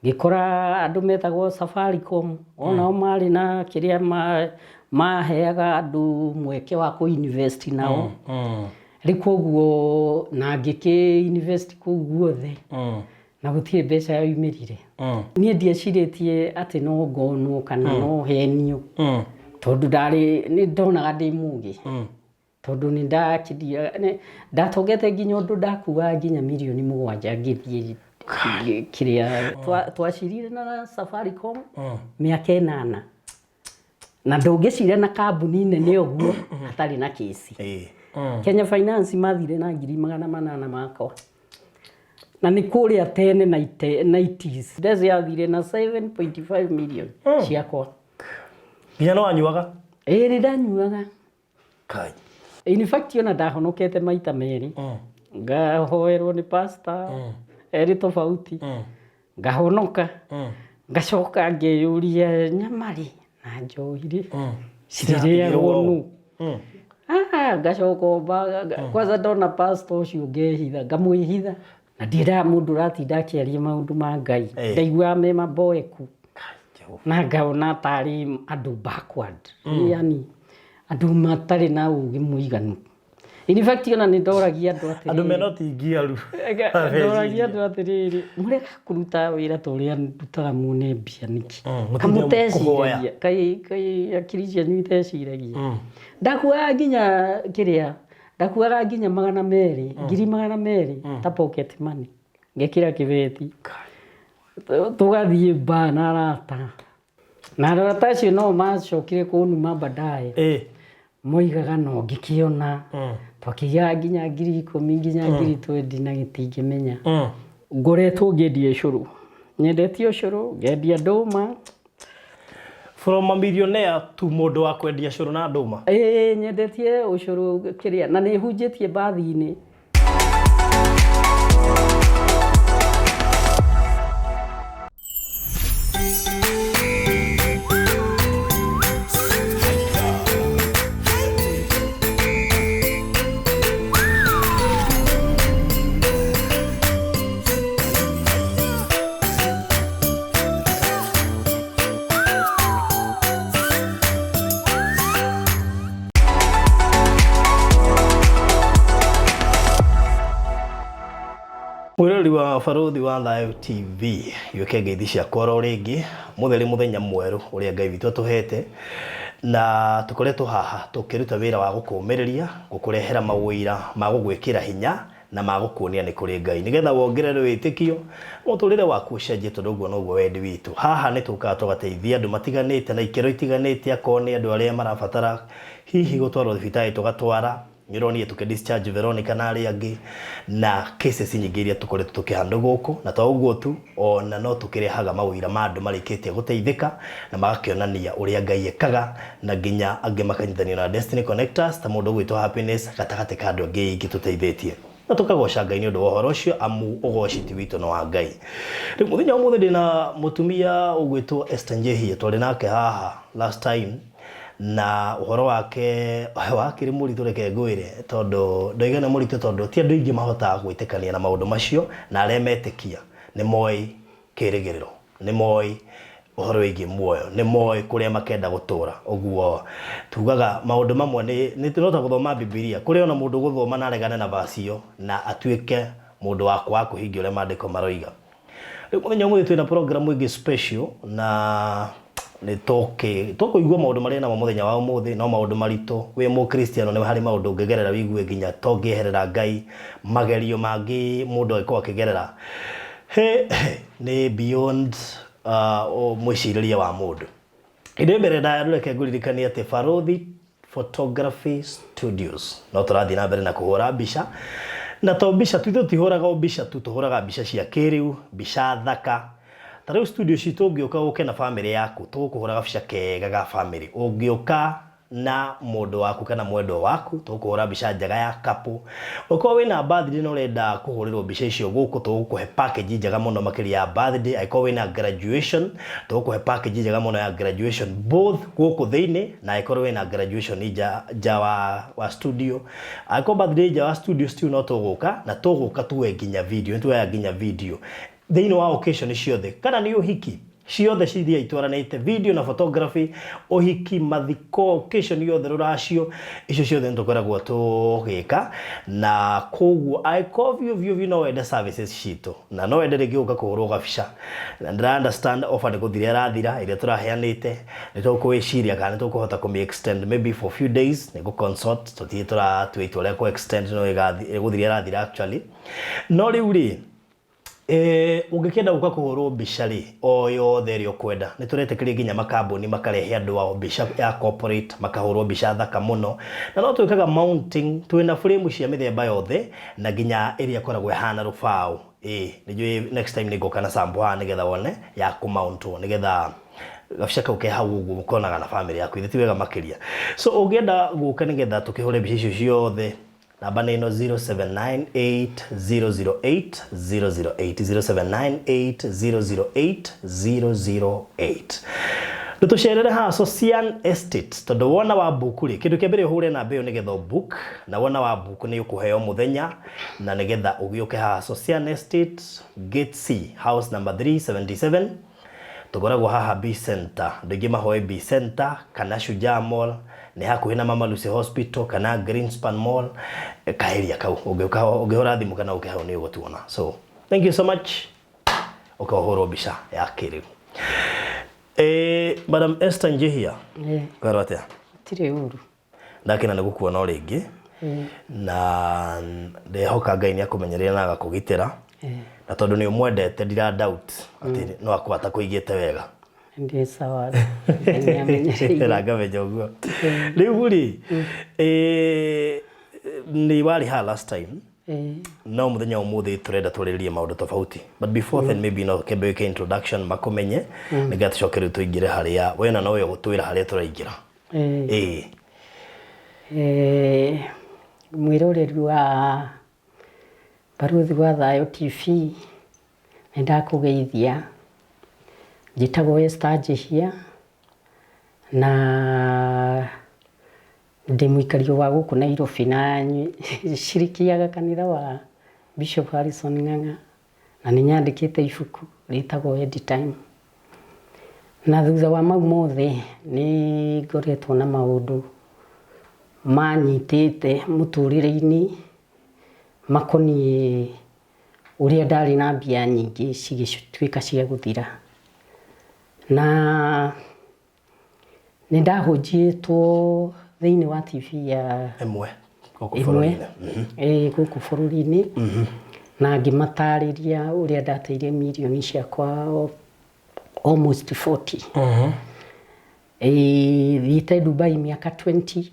Ngĩkora andũ metagwo Safaricom, onao marĩ na kĩrĩa maheaga andũ mweke wa kũ invest nao. Rĩu koguo na ngĩkĩ invest kũu guothe na gũtirĩ mbeca yaumĩrire. Niĩ ndiecirĩtie atĩ no ngonwo kana no henio tondũ ndarĩ nĩ ndonaga ndĩ mũgĩ. Tondũ nĩ ndakĩthiaga ndatongete nginya ũndũ ndakuaga nginya mirioni 7 ngĩthiĩ kĩrĩa twacirire na Safaricom mĩaka 8 na ndũngĩcira na kambuni nene ũguo hatarĩ na kĩci. Kenya Finance mathire na 800,000 makwa na nĩ kũrĩa tene na 90s mbeca yathire na 7.5 million ciakwa. Nginya no wanyuaga? Ĩĩ nĩ ndanyuaga. Kai. In fact ona ndahonokete maita merĩ. Ngahoerwo nĩ pastor erĩ tofauti. Ngahonoka. Ngacoka ngeyũria nyama rĩ na njohi rĩ cirĩrĩagwo nũ? Ah, ngacoka omba kwanza ndona pastor ũcio ngehitha ngamwĩhitha na ndiendaga mũndũ ũratinda akĩaria maũndũ ma Ngai. Ndaiguaga me maboeku. Na ngaona tarĩ andũ backward. Yani andũ matarĩ na ũgĩ mũiganu. In fact ona nĩ ndoragia andũ atĩrĩrĩ. Andũ mena ũtingiaru. Ndoragia andũ atĩrĩrĩ, mũrega kũruta wĩra ta ũrĩa ndutaga muone mbia nĩkĩ? Kamũteciragia, kaĩ akiri cianyu iteciragia? Ndakuaga nginya kĩrĩa, ndakuaga nginya 200, 200,000 ta pocket money, ngekĩra kĩbeti. Tũgathiĩ bar na arata. Na arata acio no macokire kũnuma baadaye. Moigaga no ngĩkĩona. Twakĩigaga nginya 10,000 nginya 20,000 na gĩtingĩmenya. Ngoretwo ngĩendia ũcũrũ. Nyendetie ũcũrũ, ngendia ndũma. From a millionaire to mũndũ wa kwendia cũrũ na ndũma. Ĩĩ nyendetie ũcũrũ kĩrĩa na nĩ hunjĩtie mbathi-inĩ. Mwĩroreri wa Barũthi wa Thayũ TV, gĩũke ngeithi ciakwa oro rĩngĩ, mũthĩ nĩ mũthenya mwerũ ũrĩa Ngai witũ atũhete, na tũkoretwo haha tũkĩruta wĩra wa gũkũmĩrĩria, gũkũrehera maũira ma gũgwĩkĩra hinya, na ma gũkuonia nĩ kũrĩ Ngai, nĩgetha wongerere wĩtĩkio, mũtũrĩre waku ũcenjie, tondũ ũguo noguo wendi witũ. Haha nĩ tũkaga tũgateithia andũ matiganĩte na ikĩro itiganĩte, akorwo nĩ andũ arĩa marabatara hihi gũtwarwo thibitarĩ tũgatwara, nĩ ũronire tũkĩ discharge Veronica na arĩa angĩ, na cases nyingĩ iria tũkoretwo tũkĩ handle gũkũ, na to ũguo tu, ona no tũkĩrehaga maũira ma andũ marĩkĩtie gũteithĩka, na magakĩonania ũrĩa Ngai ekaga, na nginya angĩ makanyitanio na Destiny Connectors ta mũndũ ũgwĩtwo Happiness gatagatĩ ka andũ angĩ aingĩ tũteithĩtie. Na tũkagoca Ngai nĩ ũndũ wa ũhoro ũcio amu ũgoci ti witũ no wa Ngai. Rĩu mũthenya wa ũmũthĩ ndĩna mũtumia ũgwĩtwo Esther Njehia twarĩ nake haha last time na ũhoro wake wakĩrĩ mũritũ reke ngwĩre tondũ ndoiga nĩ mũritũ tondũ ti andũ aingĩ mahotaga gwĩtĩkania na maũndũ macio na arĩa metĩkia nĩ moĩ kĩrĩgĩrĩro. Nĩ moĩ ũhoro wĩgiĩ muoyo, nĩ moĩ kũrĩa makenda gũtũũra. Ũguo tugaga maũndũ mamwe nĩ, nĩ no ta gũthoma Bibilia. Kũrĩ ona mũndũ ũgũthoma na aregane na verse ĩyo na atuĩke mũndũ wa kwaga kũhingia ũrĩa maandĩko maroiga. Rĩu mũthenya ũmũthĩ twĩna program ĩngĩ special na nĩ tũkũigua maũndũ marĩa namo mũthenya wa ũmũthĩ no maũndũ maritũ. Wĩ mũkristiano nĩ harĩ maũndũ ũngĩgerera wĩigue nginya to ngĩeherera Ngai, magerio mangĩ mũndũ angĩkorwo akĩgerera. He, nĩ beyond mwĩcirĩrie wa mũndũ. Ĩndĩ mbere ndaya reke ngũririkanie atĩ Barũthi Photography Studios no tũrathiĩ na mbere na kũhũra mbica na to mbica tu, ithuĩ tũtihũraga o mbica tu, tũhũraga mbica cia kĩrĩu, mbica thaka. Ta rĩu studio citũ ũngĩũka ũke na bamĩrĩ yaku, tũgũkũhũra gabica kega ga bamĩrĩ. Ũngĩũka na mũndũ waku kana mwendwa waku, tũgũkũhũra mbica njega ya couple. Ũngĩkorwo wĩna birthday na ũrenda kũhũrĩrwo mbica icio gũkũ, tũgũkũhe package njega mũno makĩria ya birthday. Angĩkorwo wĩna graduation, tũgũkũhe package njega mũno ya graduation both gũkũ thĩinĩ na angĩkorwo wĩna graduation nja, nja wa studio. Angĩkorwo birthday nja wa studio still no tũgũka na tũgũka tuoe nginya video, nĩ tuoyaga nginya video. Thĩinĩ wa occasion ciothe, kana nĩ ũhiki, ciothe cithiaga itwaranĩte, video na photography, ũhiki, mathiko, occasion yothe, rũracio, icio ciothe nĩ tũkoragwo tũgĩka. Na koguo angĩkorwo biũ biũ biũ no wende services citũ na no wende rĩngĩ gũka kũhũrwo gabica, na ndĩra understand offer nĩ gũthira ĩrathira ĩrĩa tũraheanĩte, nĩ tũkwĩciria kana nĩ tũkũhota kũmĩ extend maybe for few days. Nĩ gũ consult, tũtirĩ tũratua itua rĩa kũ extend, no ĩgũthira ĩrathira actually. No rĩu rĩ, ũngĩkĩenda gũka kũhũrwo mbica rĩ, o yothe ĩrĩa ũkwenda, nĩ tũretĩkĩria nginya makambuni makarehe andũ ao mbica ya corporate, makahũrwo mbica thaka mũno. Na no twĩkaga mounting, twĩna frame cia mĩthemba yothe na nginya ĩrĩa ĩkoragwo ĩhana rũbaũ. Ĩĩ, nĩ njũĩ next time nĩ ngũka na sample haha nĩgetha wone ya kũmountwo, nĩgetha gabica kau ke hau ũguo mũkonaga na famĩlĩ yaku, ithe ti wega makĩria. So ũngĩenda gũka nĩgetha tũkĩhũre mbica icio ciothe, namba nĩ ĩno, 0798008008, 0798008008. Ndũtũcerere haha Socian Estate, tondũ wona wa book rĩ, kĩndũ kĩa mbere ũhũre namba ĩyo nĩgetha ũbook, na wona wa book nĩ ũkũheo mũthenya na nĩgetha ũgĩũke haha Socian Estate, Gate C, house number 377. Tũkoragwo haha B Center. Andũ aingĩ mahoe B Center kana Shujaa Mall, nĩ hakuhĩ na Mama Lucy Hospital kana Greenspan Mall, kaeria kau. Ũngĩũka, ũngĩhũra thimũ kana ũke hau, nĩ ũgũtuona. So thank you so much, ũka ũhũrwo mbica ya kĩrĩu. Madam Esther Njihia, kwĩrwo atĩa? Tirĩ ũru. Ndakena nĩ gũkuona o rĩngĩ, na ndehoka Ngai nĩ akũmenyereire na agakũgitĩra, na tondũ nĩ ũmwendete, ndira doubt atĩ no akũhata kũigĩte wega. Ndĩ sawa. Ngai nĩamenyereire. Na ngamenya ũguo. Rĩu rĩ, nĩ warĩ haha last time, no mũthenya wa ũmũthĩ tũrenda twarĩrĩrie maũndũ tofauti, but before then maybe no kembe wĩke introduction makũmenye, nĩgetha tũcoke rĩu tũingĩre harĩa we na nowe ũgũtwĩra harĩa tũraingĩra. Ĩĩ. Mwĩroreri wa Barũthi wa Thayũ TV, nĩ ndakũgeithia. Njĩtagwo Esther Njihia na ndĩ mũikario wa gũkũ Nairobi, na cirikiaga kanitha wa Bishop Harrison Ng'ang'a, na nĩ nyandĩkĩte ibuku rĩtagwo End Time. Na thutha wa mau mothe, nĩ ngoretwo na maũndũ manyitĩte mũtũrĩre-inĩ makoniĩ ũrĩa ndarĩ na mbia nyingĩ cigĩtuĩka cia gũthira. Na nĩ ndahũnjĩtwo thĩinĩ wa TV ya ĩmwe gũkũ ĩmwe bũrũri-inĩ. Gũkũ bũrũri-inĩ, na ngĩmatarĩria ũrĩa ndateire mirioni ciakwa almost 40. Thiĩte Dubai mĩaka 20,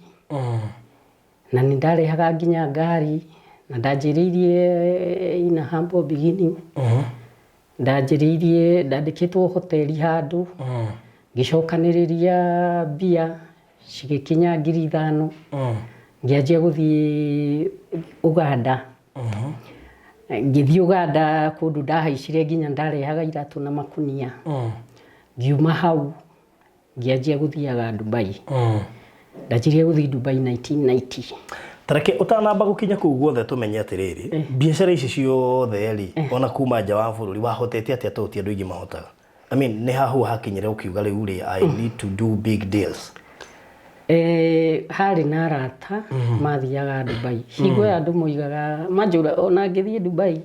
na nĩ ndarehaga nginya ngari, na ndanjĩrĩirie in a humble beginning. Ndanjĩrĩirie ndandĩkĩtwo hoteli handũ, ngĩcokanĩrĩria mbia cigĩkinya 5,000, ngĩanjia gũthiĩ Uganda. Ngĩthiĩ Uganda kũndũ ndahaicire nginya ndarehaga iratũ na makunia. Ngiuma hau, ngĩanjia gũthiaga Dubai. Ndanjirie gũthiĩ Dubai 1990. Tareke ũtanamba gũkinya kũu guothe, tũmenye atĩrĩrĩ, biacara ici ciothe rĩ, ona kuma nja wa bũrũri, wahotete atĩa? Tondũ ti andũ aingĩ mahotaga. I mean, nĩ hahu hakinyire ũkiuga rĩu rĩ, "I need to do big deals"? Harĩ na arata mathiaga Dubai. Hingo ĩyo andũ moigaga manjũra, ona ngĩthiĩ Dubai,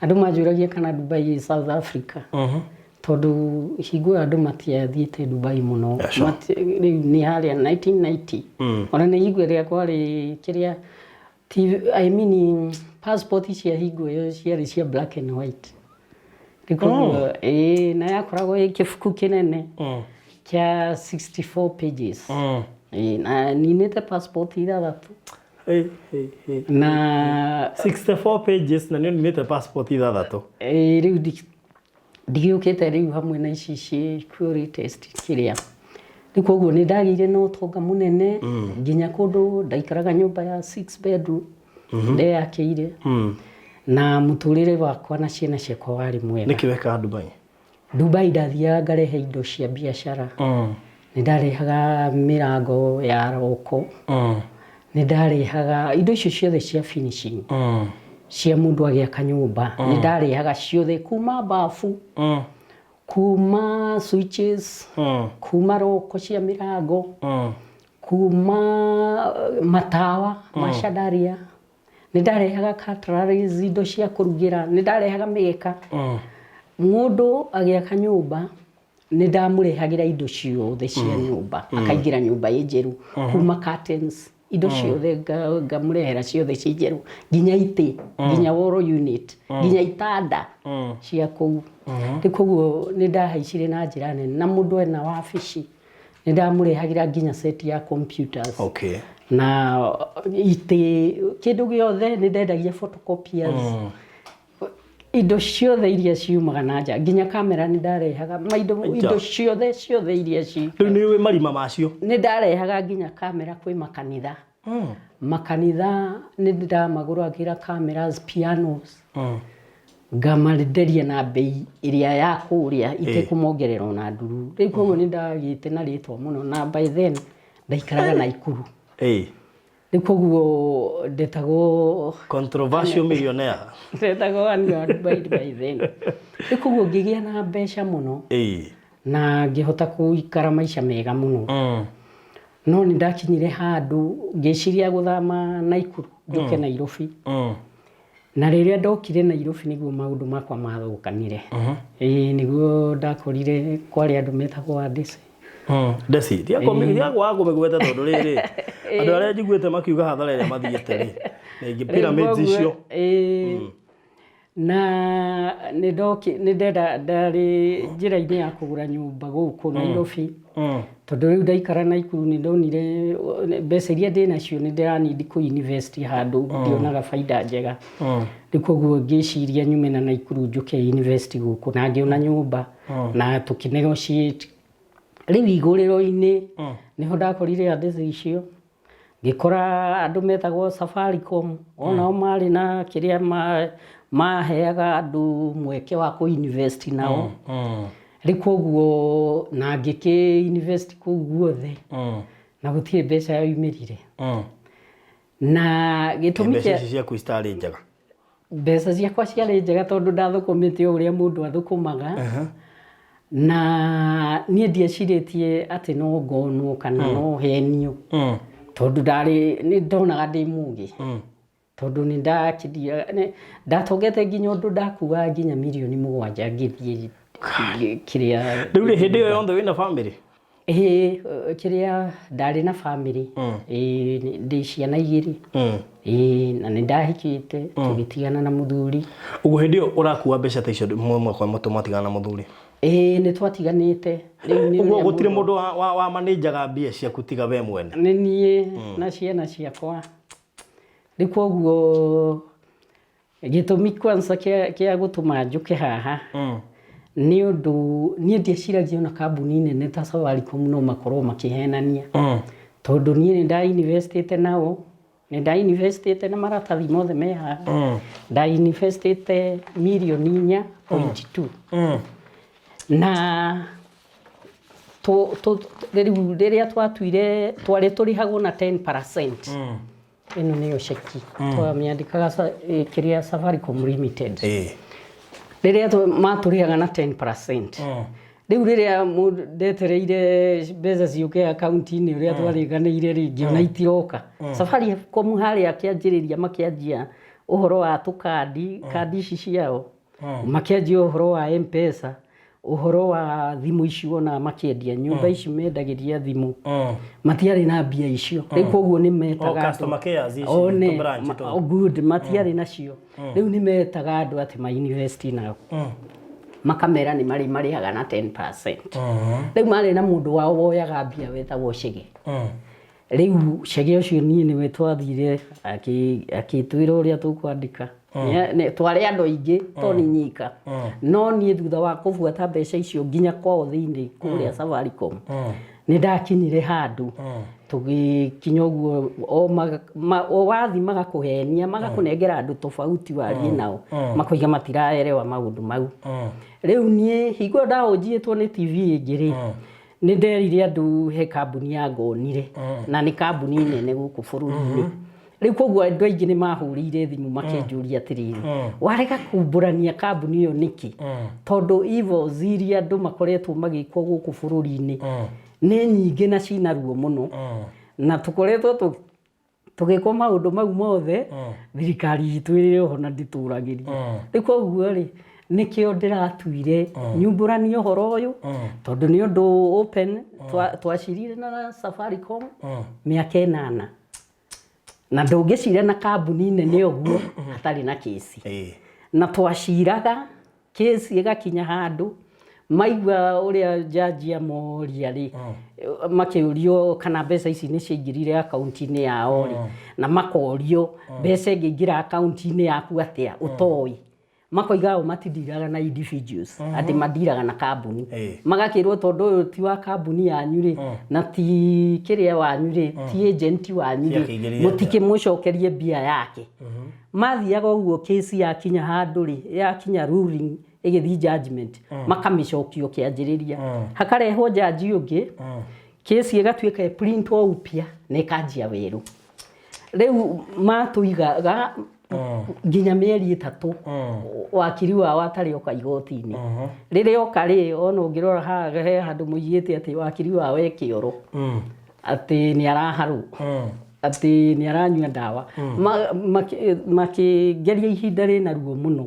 andũ manjũragia kana Dubai ĩ South Africa, tondũ hingo ĩyo andũ matiathiĩte Dubai mũno. Rĩu nĩ harĩa 1990, ona nĩ hingo ĩrĩa kwarĩ kĩrĩa TV, I mean, passport cia hingo ĩyo ciarĩ cia black and white. Rĩu koguo, ĩĩ, na yakoragwo ĩ kĩbuku kĩnene kĩa 64 pages. Ĩĩ, na ninĩte passport ithathatũ. Hey, hey, hey. Na 64 pages, na nĩ ũninĩte passport ithathatũ? Ĩĩ, rĩu ndigĩũkĩte rĩu hamwe na ici ciĩkuo latest kĩrĩa. Rĩu koguo nĩ ndagĩire na ũtonga mũnene, nginya kũndũ ndaikaraga nyũmba ya six bedroom ndeyakĩire, na mũtũrĩre wakwa na ciana ciakwa warĩ mwega. Nĩkĩ wekaga Dubai? Dubai ndathiaga ngarehe indo cia biacara. Nĩ ndarehaga mĩrango ya roko, nĩ ndarehaga indo icio ciothe cia finishing. Cia mũndũ agĩaka nyũmba nĩ ndarehaga ciothe, kuma bafu, kuma switches, kuma roko cia mĩrango, kuma matawa ma chandelier, nĩ ndarehaga cutleries, indo cia kũrugĩra, nĩ ndarehaga mĩgeka. Mũndũ agĩaka nyũmba nĩ ndamũrehagĩra indo ciothe cia nyũmba, akaingĩra nyũmba ĩ njerũ, kuma curtains, indo ciothe ngamũrehera ciothe ci njerũ, nginya itĩ, nginya wall unit, nginya itanda cia kũu. Rĩu koguo nĩ ndahaicire na njĩra nene, na mũndũ ena wabici nĩ ndamũrehagĩra nginya set ya computers na itĩ, kĩndũ gĩothe. Nĩ ndendagia photocopiers, indo ciothe iria ciumaga na nja, nginya kamera nĩ ndarehaga, maindo, indo ciothe ciothe iria ci Rĩu nĩ ũĩ marima macio. Nĩ ndarehaga nginya kamera kwĩ makanitha. Makanitha nĩ ndamagũragĩra cameras, pianos, ngamarenderia na mbei ĩrĩa ya kũrĩa itekũmongerera ona nduru. Rĩu koguo nĩ ndagĩte na rĩtwa mũno, na by then ndaikaraga Naikuru. Rĩu koguo ndetagwo Controversial millionaire. Ndetagwo Anne by then. Rĩu koguo ngĩgĩa na mbeca mũno na ngĩhota gũikara maica mega mũno, no nĩ ndakinyire handũ ngĩciria gũthama Naikuru njũke Nairobi. Na rĩrĩa ndokire Nairobi nĩguo maũndũ makwa mathũkanire. Ĩĩ, nĩguo ndakorire kwarĩ andũ metagwo Andĩci. Ndeci tiakwaga kũmĩgweta tondũ rĩrĩ andũ arĩa njiguĩte makiuga hathara ĩrĩa mathiĩte rĩ rĩngĩ pyramids icio. Ĩĩ, na nĩ ndoki nĩ ndenda ndarĩ njĩra-inĩ ya kũgũra nyũmba gũkũ Nairobi, tondũ rĩu ndaikara Naikuru nĩ ndonire mbeca iria ndĩ nacio nĩ ndĩranindi kũ invest handũ ndionaga baida njega. Rĩu koguo ngĩciria nyume na Naikuru njũke invest gũkũ, na ngĩona nyũmba na tũkĩ negotiate. Rĩu igũrĩro-inĩ nĩho ndakorire andĩci icio, ngĩkora andũ metagwo Safaricom, onao marĩ na kĩrĩa maheaga andũ mweke wa kũ invest nao. Rĩu koguo na ngĩkĩ invest kũu guothe na gũtirĩ mbeca yaumĩrire, na gĩtũmi Mbeca kĩa ici ciaku citarĩ njega? Mbeca ciakwa ciarĩ njega tondũ ndathũkũmĩte o ũrĩa mũndũ athũkũmaga, na niĩ ndiecirĩtie atĩ no ngonwo kana no henio, tondũ ndarĩ nĩ ndonaga ndĩ mũgĩ, tondũ nĩ ndatongete nginya ũndũ ndakuaga nginya mirioni 7 ngĩthiĩ kĩrĩa. Rĩu rĩ, hĩndĩ ĩyo yothe wĩna family? Ĩĩ, kĩrĩa ndarĩ na family. Ĩĩ, ndĩ ciana igĩrĩ. Ĩĩ, na nĩ ndahikĩte, tũgĩtigana na mũthuri. Ũguo hĩndĩ ĩyo ũrakua mbeca ta icio mwaka mwatigana na mũthuri? Ĩĩ, nĩ twatiganĩte. Rĩu nĩ Ũguo ũrĩa gũtirĩ mũndũ wa manĩnjaga mbia ciaku tiga we mwene? Nĩ niĩ na ciana ciakwa. Rĩu koguo gĩtũmi kwanza kĩa gũtũma njũke haha nĩ ũndũ niĩ ndieciragia ona kambuni nene ta Safaricom no makorwo makĩhenania, tondũ niĩ nĩ nda investĩte nao, nĩ nda investĩte na maratathi mothe me haha. Nda investĩte mirioni 4.2, na rĩu rĩrĩa twatuire twarĩ tũrĩhagwo na 10%. Ĩno nĩyo ceki twamĩandĩkaga kĩrĩa Safaricom Limited. Rĩrĩa matũrĩhaga na 10%, rĩu rĩrĩa mũndũ ndetereire mbeca ciũke akaunti-inĩ ũrĩa twarĩganĩire rĩ, ngĩona itiroka. Safaricom harĩa kĩanjĩrĩria makĩanjia ũhoro wa tũkandi, kandi ici ciao, makĩanjia ũhoro wa M-Pesa, ũhoro wa thimũ ici wonaga makĩendia, nyũmba ici mendagĩria thimũ, matiarĩ na mbia icio. Rĩu koguo nĩ metaga O andũ- customer cares ici, One, tũ branch tũu. oh, good, matiarĩ nacio. Rĩu nĩ metaga andũ atĩ ma invest nao, makamera nĩ marĩ marĩhaga na 10%. Rĩu marĩ na mũndũ wao woyaga mbia wetagwo Chege. Rĩu Chege ũcio niĩ nĩwe twathire akĩtwĩra ũrĩa tũkwandĩka. Twarĩ andũ aingĩ to nĩ nyika, no niĩ thutha wa kũbuata mbeca icio nginya kwao thĩinĩ kũrĩa Safaricom, nĩ ndakinyire handũ tũgĩkinya ũguo o wathi magakũhenia, magakũnengera andũ tofauti warie nao, makoiga matiraerewa maũndũ mau. Rĩu niĩ hingo ĩyo ndaũnjiĩtwo nĩ TV ĩngĩ rĩ, nĩ nderire andũ he kambuni ya ngonire, na nĩ kambuni nene gũkũ bũrũri-inĩ. Rĩu koguo andũ aingĩ nĩ mahũrĩire thimũ makĩnjũria atĩrĩrĩ, warega kumbũrania kambuni ĩyo nĩkĩ? Tondũ evils iria andũ makoretwo magĩkwo gũkũ bũrũri-inĩ nĩ nyingĩ na cina ruo mũno, na tũkoretwo tũgĩkwo maũndũ mau mothe, thirikari itũ ĩrĩ oho na ndĩtũragĩria. Rĩu koguo rĩ, nĩkĩo ndĩratuire nyumbũranie ũhoro ũyũ, tondũ nĩ ũndũ open. Twacirire na Safaricom mĩaka 8, na ndũngĩcira na kambuni nene ũguo hatarĩ na kĩci. Na twaciraga kĩci ĩgakinya handũ maigua ũrĩa jaji amoria rĩ, makĩũrio kana mbeca ici nĩ ciaingĩrire akaunti-inĩ yao rĩ, na makorio mbeca ĩngĩingĩra akaunti-inĩ yaku atĩa ũtoĩ, makoiga o matindiraga na individuals, atĩ mandiraga na kambuni. Magakĩrwo tondũ ũyũ ti wa kambuni yanyu rĩ, na ti kĩrĩa wanyu rĩ, ti agent wanyu rĩ, Ciakĩingĩrire. Mũtikĩmũcokerie mbia yake. Mathiaga ũguo, kesi yakinya handũ rĩ, yakinya ruling, ĩgĩthiĩ judgment, makamĩcokio kĩanjĩrĩria, hakarehwo jaji ũngĩ, kesi ĩgatuĩka ĩprintwo upya na ĩkanjia werũ. Rĩu matũigaga nginya mĩeri 3 wakiri wao atarĩ oka igoti-inĩ. Rĩrĩa oka rĩ, ona ũngĩrora haha he handũ mũigĩte atĩ wakiri wao e kĩoro, atĩ nĩ araharwo, atĩ nĩ aranyua ndawa. Makĩngeria ihinda rĩna ruo mũno,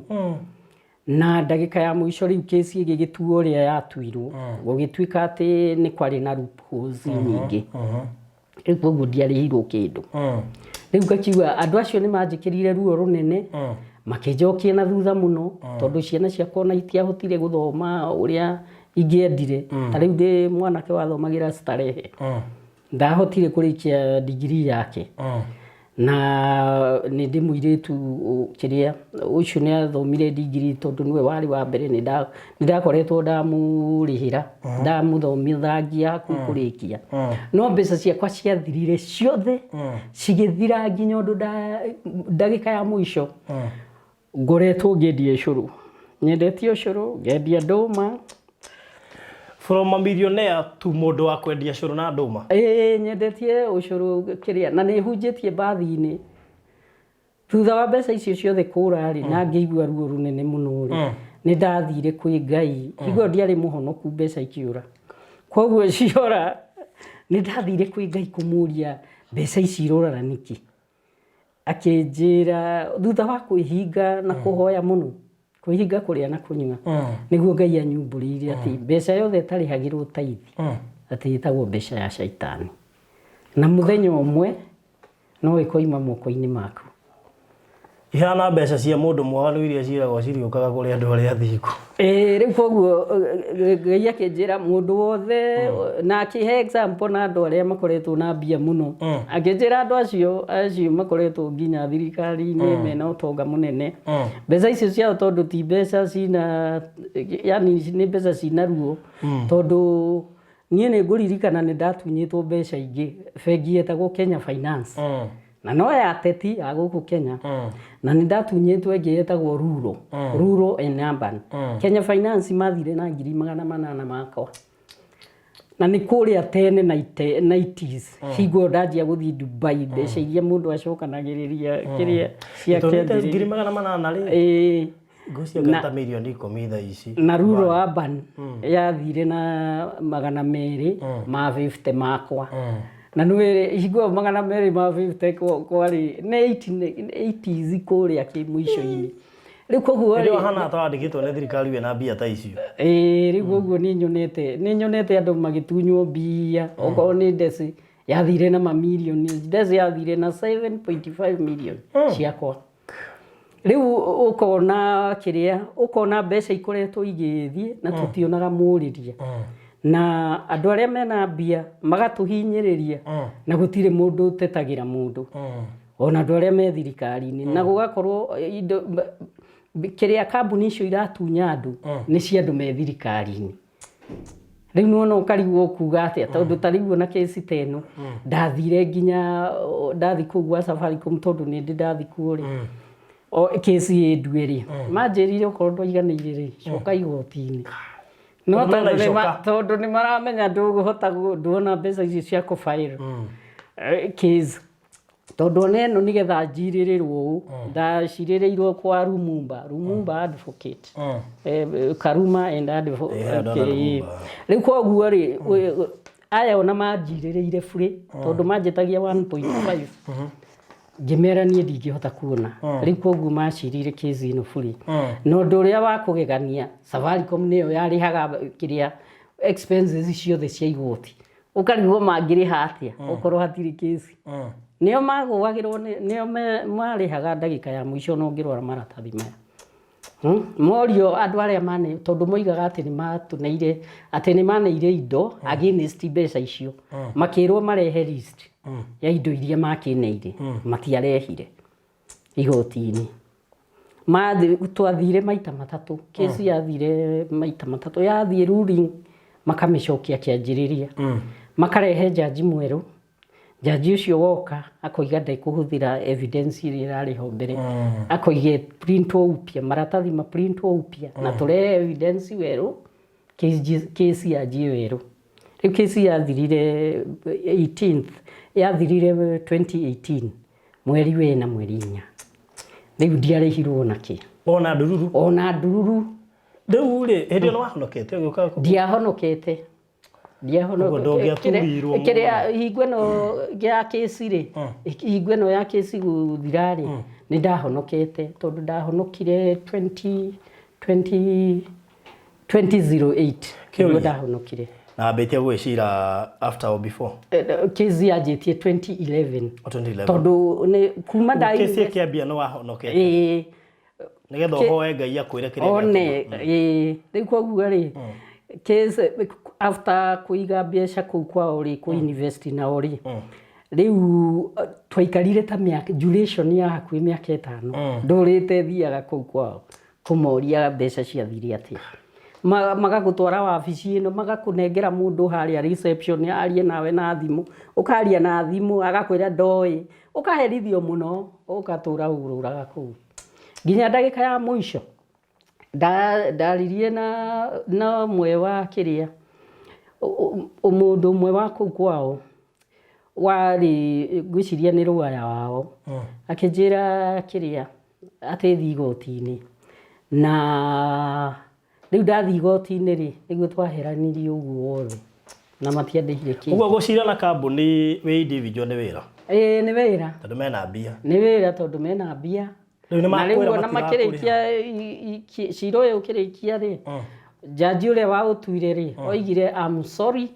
na ndagĩka ya mũico rĩu kesi ĩgĩgĩtuo ũrĩa yatuirwo, gũgĩtuĩka atĩ nĩ kwarĩ na loopholes nyingĩ. Rĩu koguo ndiarĩhirwo kĩndũ. Rĩu ngakiuga andũ acio nĩ manjĩkĩrire ruo rũnene, makĩnjokia na thutha mũno, tondũ ciana ciakwa ona itiahotire gũthoma ũrĩa ingĩendire. Ta rĩu ndĩ mwanake wathomagĩra Starehe, ndahotire kũrĩkia degree yake, na nĩ ndĩ mũirĩtu kĩrĩa ũcio nĩ athomire degree, tondũ nĩwe warĩ wa mbere. Nĩ ndakoretwo ndamũrĩhĩra, ndamũthomithagia hakuhĩ kũrĩkia, no mbeca ciakwa ciathirire ciothe, cigĩthira nginya ũndũ ndagĩka ya mũico ngoretwo ngĩendia icũrũ, nyendetie ũcũrũ, ngendia ndũma. From a millionaire to mũndũ wa kwendia cũrũ na ndũma. Ĩĩ, nyendetie ũcũrũ kĩrĩa, na nĩ hunjĩtie mbathi-inĩ. Thutha wa mbeca icio ciothe kũra rĩ, na ngĩigua ruo rũnene mũno rĩ, nĩ ndathire kwĩ Ngai. Hingo ĩyo ndiarĩ mũhonoku, mbeca ikĩũra, koguo ciora nĩ ndathire kwĩ Ngai kũmũria mbeca ici irorara nĩkĩ. Akĩnjĩra thutha wa kwĩhinga na kũhoya mũno, kwĩhinga kũrĩa na kũnyua, nĩguo Ngai anyumbũrĩire atĩ mbeca yothe ĩtarĩhagĩrwo taithi atĩ ĩtagwo mbeca ya caitani, na mũthenya ũmwe no ĩkoima moko-inĩ maku. Ihana mbeca cia mũndũ mwaganu iria ciĩragwo ciriũkaga kũrĩ andũ arĩa athingu. Ĩĩ, rĩu koguo Ngai akĩnjĩra mũndũ wothe, na akĩhe example na andũ arĩa makoretwo na mbia mũno. Akĩnjĩra andũ acio makoretwo nginya thirikari-inĩ mena ũtonga mũnene, mbeca icio ciao tondũ ti mbeca cina, yani nĩ mbeca cina ruo, tondũ niĩ nĩ ngũririkana nĩ ndatunyĩtwo mbeca ingĩ bengi yetagwo Kenya Finance, na no ya ateti a gũkũ Kenya, na nĩ ndatunyĩtwo ĩngĩ yetagwo Rural and Urban. Kenya Finance mathire na 800,000 makwa, na nĩ kũrĩa tene na 90s, hingo ĩyo ndanjia gũthiĩ Dubai, mbeca iria mũndũ acokanagĩrĩria kĩrĩa cia Tondũ 800,000 rĩ, Ĩĩ. Ngwĩciria ta mirioni 10 thaa ici. Na Rural Urban yathire na 250 makwa, na nĩ hingo ĩyo 250 kwarĩ nĩ 80s kũrĩa kĩmũico-inĩ. Rĩu koguo Rĩu hana ta wandĩkĩtwo nĩ thirikari wĩna mbia ta icio. Ĩĩ, rĩu koguo nĩ nyonete andũ magĩtunywo mbia. Okorwo nĩ ndeci yathire na mamirioni, ndeci yathire na 7.5 million ciakwa. Rĩu ũkona kĩrĩa, ũkona mbeca ikoretwo igĩthiĩ na tũtionaga mũrĩria, na andũ arĩa mena mbia magatũhinyĩrĩria, na gũtirĩ mũndũ ũtetagĩra mũndũ, ona andũ arĩa me thirikari-inĩ, na gũgakorwo indo kĩrĩa kambuni icio iratunya andũ nĩ cia andũ me thirikari-inĩ. Rĩu nĩwona ũkarigwo kuga atĩa, tondũ ta rĩu ona kesi ta ĩno ndathire nginya ndathi kũu gwa Safaricom, tondũ nĩ ndĩ ndathi kuo rĩ, o kesi ĩ ndue rĩ, manjĩrire okorwo ndwaiganĩire rĩ, coka igoti-inĩ. No Tondũ mena tondũ nĩ icoka. Tondũ nĩ maramenya ndũgũhota nduona mbeca icio cia kũ file case. Tondũ ona ĩno nĩgetha njirĩrĩrwo ũũ, ndacirĩrĩirwo kwa Lumumba, Lumumba advocate. Karuma and advocate. Eh, ndona Lumumba. Rĩu koguo rĩ, aya ona manjirĩrĩire burĩ tondũ manjĩtagia 1.5, ngĩmera niĩ ndingĩhota kuona. Rĩu koguo macirire kesi ĩno burĩ. Na ũndũ ũrĩa wa kũgegania, Safaricom nĩyo yarĩhaga kĩrĩa expenses ciothe cia igoti. Ũkarigwo mangĩrĩha atĩa okorwo hatirĩ kesi. Nĩo magũagĩrwo, nĩo marĩhaga ndagĩka ya mũico na ũngĩrora maratathi maya. Morio andũ arĩa mane, tondũ moigaga atĩ nĩ matũneire, atĩ nĩ maneire indo against mbeca icio, makĩrwo marehe list ya indo iria makĩneire, matiarehire igoti-inĩ. Twathire maita matatũ, kesi yathire maita matatũ, yathiĩ ruling makamĩcokia kĩanjĩrĩria, makarehe jaji mwerũ. Jaji ũcio woka akoiga ndekũhũthĩra evidence ĩrĩa ĩrarĩ ho mbere, akoiga printwo upya, maratathi ma printwo upya na tũrehe evidence werũ, kesi yanjie werũ. Rĩu kesi yathirire 18th, yathirire 2018 mweri wena mweri 4. Rĩu ndiarĩhirwo na kĩ. Ona ndururu? Ona ndururu. Rĩu rĩ, hĩndĩ ĩyo nĩ wahonokete ũgĩũka? Ndiahonokete. Ũguo ndũngĩaturirwo mũno. Kĩrĩa hingo ĩno ya kesi rĩ, hingo ĩno ya kesi gũthira rĩ, nĩ ndahonokete tondũ ndahonokire 20 20 2008 Kĩũria. nĩguo ndahonokire. Na wambĩtie gwĩcira after or before? Kesi yanjĩtie 2011. O 2011. Tondũ nĩ kuma nda Kesi ĩkĩambia nĩ wahonokete? Ĩĩ. Nĩgetha ũhoe Ngai akwĩre kĩrĩa one ĩĩ. Rĩu koguo rĩ, case after kũiga mbeca kũu kwao rĩ, kũ invest nao rĩ, rĩu twaikarire ta mĩaka, duration ya hakuhĩ mĩaka 5, ndũrĩte thiaga kũu kwao kũmoria mbeca ciathire atĩa. Magagũtwara wabici ĩno, magakũnengera mũndũ harĩa reception arie nawe na thimũ, ũkaria na thimũ agakwĩra ndoĩ, ũkaherithio mũno, ũgatũra ũrũraga kũu nginya ndagĩka ya mũico. Ndaririe na ũmwe wa kĩrĩa, mũndũ ũmwe wa kũu kwao warĩ, ngwĩciria nĩ rũaya wao, akĩnjĩra kĩrĩa atĩ thiĩ igoti-inĩ. Na rĩu ndathiĩ igoti-inĩ rĩ, nĩguo twaheranirie ũguo wothe na matiandĩhire kĩndũ. Ũguo gũcira na kambuni wĩ individual nĩ wĩra? Ĩĩ, nĩ wĩra. Tondũ mena mbia. Nĩ wĩra tondũ mena mbia. Rĩu nĩ Na rĩu makwĩra ona matirakũrĩha. makĩrĩkia cira ũyũ ũkĩrĩkia rĩ, jaji ũrĩa waũtuire rĩ, oigire I'm sorry,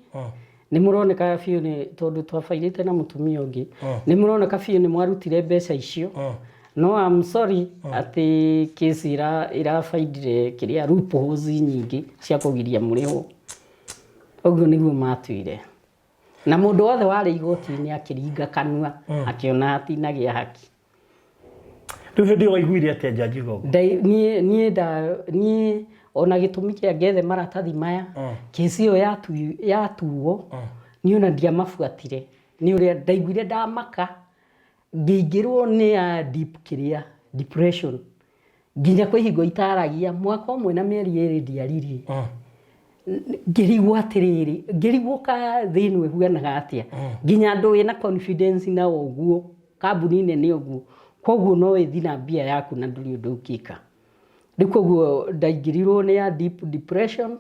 nĩ mũroneka biũ nĩ tondũ twabairĩte na mũtumia ũngĩ, nĩ mũroneka biũ nĩ mwarutire mbeca icio, no I'm sorry atĩ kesi ĩrabaindire kĩrĩa loopholes nyingĩ cia kũgiria mũrĩhwo. Ũguo nĩguo matuire. Na mũndũ wothe warĩ igoti-inĩ akĩringa kanua, akĩona hatinagĩa haki. Rĩu hĩndĩ ĩyo waiguire atĩa jaji uga ũguo? Niĩ ona gĩtũmi kĩa ngethe maratathi maya, kesi ĩyo yatuo, niĩ ona ndiamabuatire. Nĩ ũrĩa ndaiguire ndamaka, ngĩingĩrwo nĩ ya deep kĩrĩa, depression. Nginya kwĩ hingo itaragia, mwaka ũmwe na mĩeri 2 ndiaririe. Ngĩrigwo atĩrĩrĩ, ngĩrigwo ka thĩ ĩno ĩhuanaga atĩa. Nginya andũ wĩna confidence nao ũguo, kambuni nene ũguo, koguo no ĩthiĩ na mbia yaku na ndũrĩ ũndũ ũngĩka. Rĩu koguo ndaingĩrirwo nĩ ya deep depression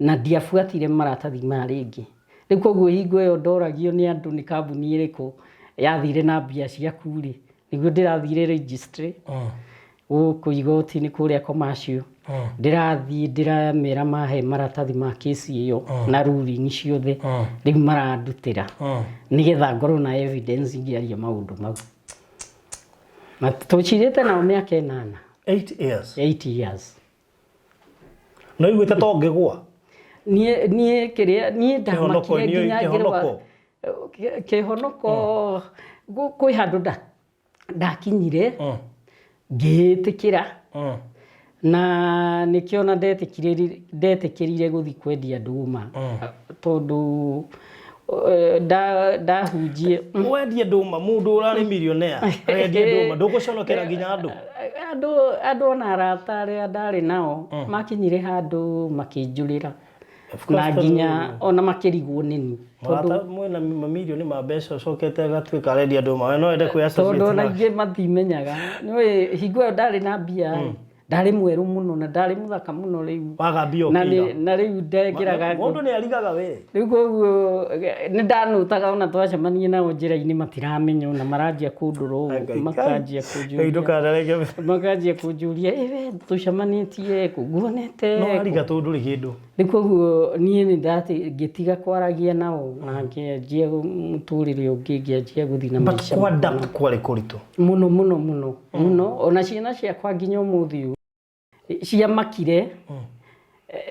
na ndiabuatire maratathi maya rĩngĩ. Rĩu koguo hingo ĩyo ndoragio nĩ andũ nĩ kambuni ĩrĩkũ yathire na mbia ciaku rĩ, nĩguo ndĩrathire registry gũkũ igoti-inĩ kũrĩa commercial. Ndĩrathiĩ ndĩramera mahe maratathi ma kesi ĩyo na ruling ciothe, rĩu marandutĩra nĩgetha ngorwo na evidence ingĩaria maũndũ mau. Na tũcirĩte nao mĩaka 8. 8 years. 8 years. No iguĩte to ngĩgũa? Niĩ kĩrĩa niĩ ndamakire Kĩhonoko, nginya ngĩrwa kĩhonoko. Kĩhonoko kwĩ handũ ndakinyire ngĩĩtĩkĩra, na nĩkĩo na ndetĩkĩrire gũthiĩ kwendia ndũma, tondũ ndahunjie. Wendie ndũma, mũndũ ũrarĩ millionaire arendie ndũma, ndũgũconokera nginya andũ? Andũ ona arata arĩa ndarĩ nao makinyire handũ makĩnjũrĩra. Of course, Na tondũ- nginya ona makĩrigwo nĩni tondũ Mũrata mwĩna mamirioni ma mbeca ũcokete agatuĩka arendia ndũma we no wende kwĩ tondũ associate ona nake. ingĩ matimenyaga nĩũĩ hingo ĩyo ndarĩ na mbia ndarĩ mwerũ mũno na ndarĩ mũthaka mũno rĩu. Waga mbia Na ũkĩiga. na rĩu ndekĩraga Mũndũ nĩ arigaga we. Rĩu koguo nĩ ndanũtaga ona twacemania nao njĩra-inĩ matiramenya ona maranjia kũndora ũguo makanjia Ngai kũnjũria ndũkanareke. Makanjia kũnjũria, "Ĩ we tũcemanĩtie kũ nguonete No kũ?" ariga tondũ ndũrĩ kĩndũ. Rĩu koguo niĩ nĩ ngĩtiga kwaragia nao na ngĩanjia mũtũrĩre ũngĩ, ngĩanjia gũthiĩ na But maica kũ adapt kwarĩ kũritũ. Mũno mũno mũno mũno, ona ciana ciakwa nginya ũmũthĩ ũyũ ciamakire.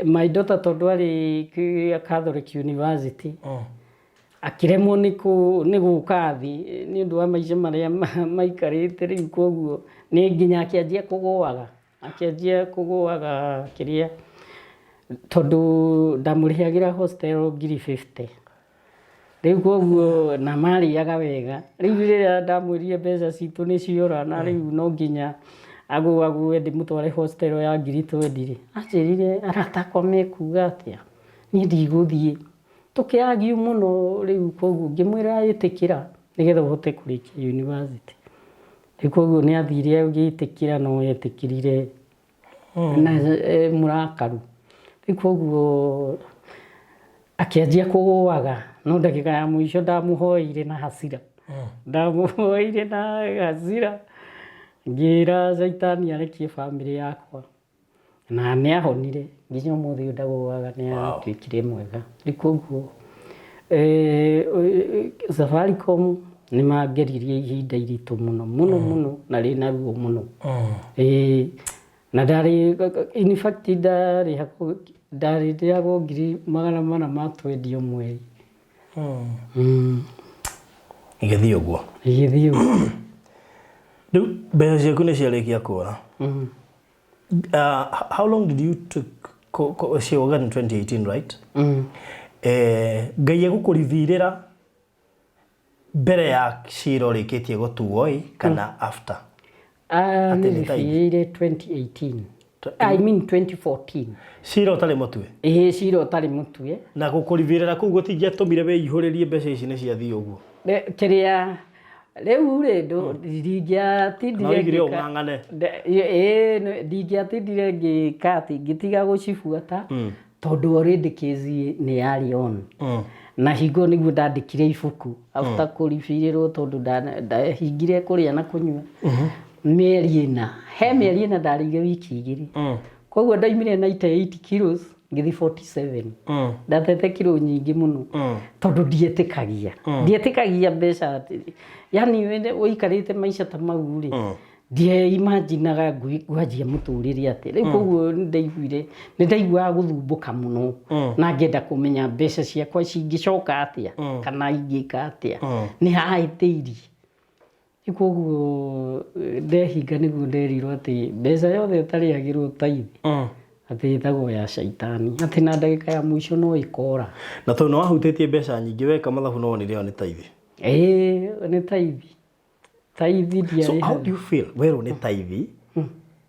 My daughter tondũ arĩ Catholic University akĩremwo nĩ gũka thĩ nĩ ũndũ wa maica marĩa maikarĩte rĩu, koguo nĩ nginya akĩanjia kũgũaga kĩrĩa tondũ ndamũrĩhagĩra hostel 50,000 rĩu, koguo na marĩaga wega. Rĩu rĩrĩa ndamwĩrire mbeca citũ nĩ ciora na rĩu no nginya agũagũe ndĩmũtware hostel ya 20,000 rĩ, anjĩrire, "Arata akwa mekuga atĩa? Niĩ ndigũthiĩ." Tũkĩagiu mũno. Rĩu koguo ngĩmwĩra, "Ĩtĩkĩra nĩgetha ũhote kũrĩkia university." Rĩu koguo nĩ athire agĩtĩkĩra, no etĩkĩrire na mũrakaru. Rĩu koguo akĩanjia kũgũaga, no ndagĩka ya mũico ndamũhoeire na hasira, ndamũhoeire na hasira, ngĩra caitani arekie bamĩrĩ yakwa na nĩ ahonire. Nginya ũmũthĩ ũyũ ndagũaga, nĩ atuĩkire mwega. Rĩu koguo Safaricom nĩ mangeririe ihinda iritũ mũno mũno mũno na rĩna ruo mũno. Ĩĩ, na ndarĩ, in fact ndarĩhagwo, ndarĩhagwo 420,000 o mweri. Igĩthiĩ ũguo. Igĩthiĩ ũguo. Rĩu mbeca ciaku nĩ ciarĩkia kũra. How long did you took cioga in 2018, right? Mm. Ngai egũkũrivirĩra mbere ya cira ũrĩkĩtie gũtuo ĩ kana after? Ah, Atĩ nĩ tithe. Nĩrĩbĩire 2018, I mean 2014. Cira ũtarĩ mũtue. Ĩĩ, cira ũtarĩ mũtue. Na gũkũrivirĩra kũu gũtingĩatũmire wĩihũrĩrie mbeca ici nĩ ciathiĩ ũguo? Kĩrĩa rĩu rĩ ndingĩatindire Na oigire ngĩka- ũng'ang'ane. Ĩĩ, ndingĩatindire ngĩka atĩ ngĩtiga gũcibuata tondũ already case nĩ yarĩ on na hingo nĩguo ndandĩkire ibuku after kũribirĩrwo tondũ ndahingire kũrĩa na kũnyua mĩeri 4, he mĩeri 4 ndarĩire wiki 2. Koguo ndaimire 98 kilos ngĩthiĩ 47. Ndatete kiro nyingĩ mũno tondũ ndietĩkagia mbeca atĩ yani ũikarĩte maica ta mau rĩ, ndieimaginaga ngwanjia mũtũrĩre atĩ rĩu. Koguo nĩ ndaiguire, nĩ ndaiguaga gũthumbũka mũno na ngenda kũmenya mbeca ciakwa cingĩcoka atĩa kana ingĩka atĩa, nĩ hahĩtĩirie. Rĩu koguo ndehinga nĩguo nderirwo atĩ mbeca yothe ĩtarĩhagĩrwo tithe atĩ ĩtagwo ya caitani, atĩ na ndagĩka ya mũico no ĩkora. Na tondũ nĩ wahutĩtie mbeca nyingĩ weka mathabu no wonire ĩyo nĩ tithe. Ĩĩ, nĩ tithe, tithe. So how Ndiarĩhaga. do you feel werwo nĩ tithe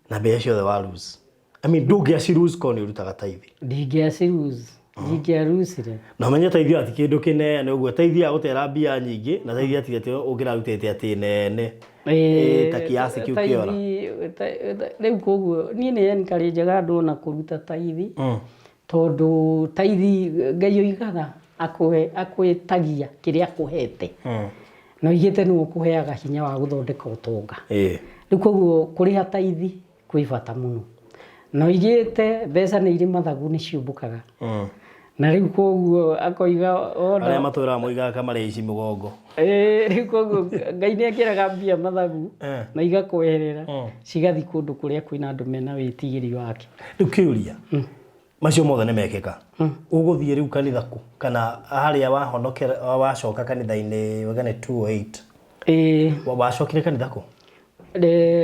na mbeca ciothe wa lose? I mean, ndũngĩaci lose korwo nĩ ũrutaga tithe. Ndingĩaci lose, ndingĩarusire. Na ũmenye tithe ĩyo ti kĩndũ kĩnene ũguo, tithe ya gũtera mbia nyingĩ na tithe ati atĩ ũngĩrarutĩte atĩ nene. Ĩĩ, ta kiasi kĩu kĩora. Rĩu koguo niĩ nĩ encourage andũ ona kũruta tithe tondũ tithe Ngai oigaga akũhe akwĩtagia kĩrĩa akũhete na oigĩte nĩwe ũkũheaga hinya wa gũthondeka ũtonga. Rĩu koguo kũrĩha tithe kwĩ bata mũno na oigĩte mbeca nĩ irĩ mathagu, nĩ ciũmbũkaga na rĩu koguo akoiga ona Arĩa matwĩraga moigaga kamarĩa ici mũgongo. Ĩĩ, rĩu koguo Ngai nĩ ekĩraga mbia mathagu na igakweherera cigathiĩ kũndũ kũrĩa kwĩna andũ mena wĩtigĩri wake. Rĩu kĩũria, macio mothe nĩ mekĩka, ũgũthiĩ rĩu kanitha kũ kana harĩa wahonokera wacoka kanitha-inĩ wegane 208? Ĩĩ. Wacokire kanitha kũ?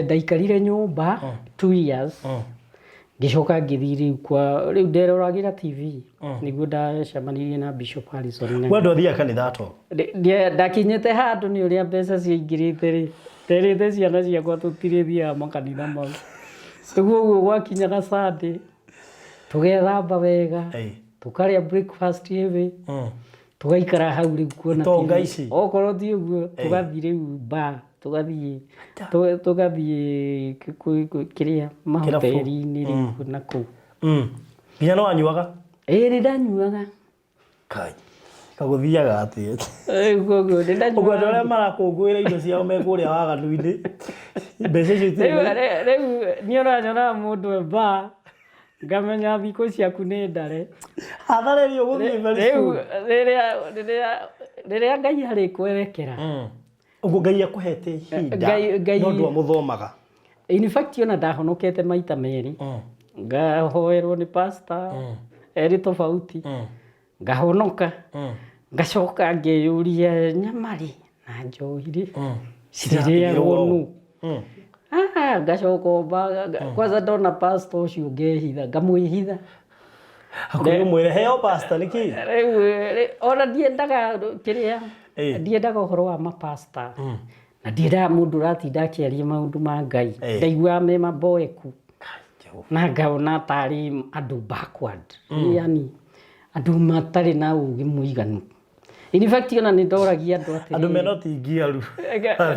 Ndaikarire nyũmba 2 years, ngĩcoka ngĩthiĩ rĩu kwa rĩu nderoragĩra TV nĩguo ndacemanirie na Bishop Harrison Ng'ang'a. We ndwathiaga kanitha ato? Ndakinyĩte handũ nĩ ũrĩa mbeca ciaingĩrĩte rĩ, nderĩte ciana ciakwa tũtirĩthiaga makanitha mau. Rĩu ũguo gwakinyaga Sunday tũgethamba wega. Tũkarĩa breakfast heavy, tũgaikara hau rĩu kuona Itonga TV. ici. Okorwo ti ũguo, tũgathiĩ rĩu bar, tũgathiĩ tũgathiĩ kĩrĩa, mahoteri-inĩ rĩu na kũu. Nginya no wanyuaga? Ĩĩ, nĩ ndanyuaga. Kai. Kagũthiaga atĩa? Rĩu koguo nĩ Ũguo andũ ndanyuaga. arĩa marakũngũĩra indo ciao me kũrĩa waganu-inĩ, mbeca icio itirĩ. Rĩu niĩ ũranyonaga mũndũ e bar, ngamenya thikũ ciaku nĩ ndare. Hathara ĩrĩa ũgũthiĩ very Rĩu soon. rĩrĩa Ngai arĩkwerekera. Ũguo Ngai akũhete ihinda Ngai- no ndwamũthomaga. In fact, ona ndahonokete maita merĩ, ngahoerwo nĩ pastor erĩ tofauti, ngahonoka, ngacoka ngeyũria, nyama rĩ na njohi rĩ cirĩrĩagwo nũ? Ah, ngacoka omba kwanza ndona pastor ũcio ngehitha, ngamwĩhitha. Hakuhĩ ũmwĩre heo pastor nĩkĩ? Rĩu ona ndiendaga kĩrĩa, ndiendaga ũhoro wa mapasta, na ndiendaga mũndũ ũratinda akĩaria maũndũ ma Ngai. Ndaiguaga me maboeku Kai, Jehova. na ngaona tarĩ andũ backward, yani andũ matarĩ na ũgĩ mũiganu. In fact, ona nĩ ndoragia andũ Andũ atĩrĩrĩ, mena ũtingiaru.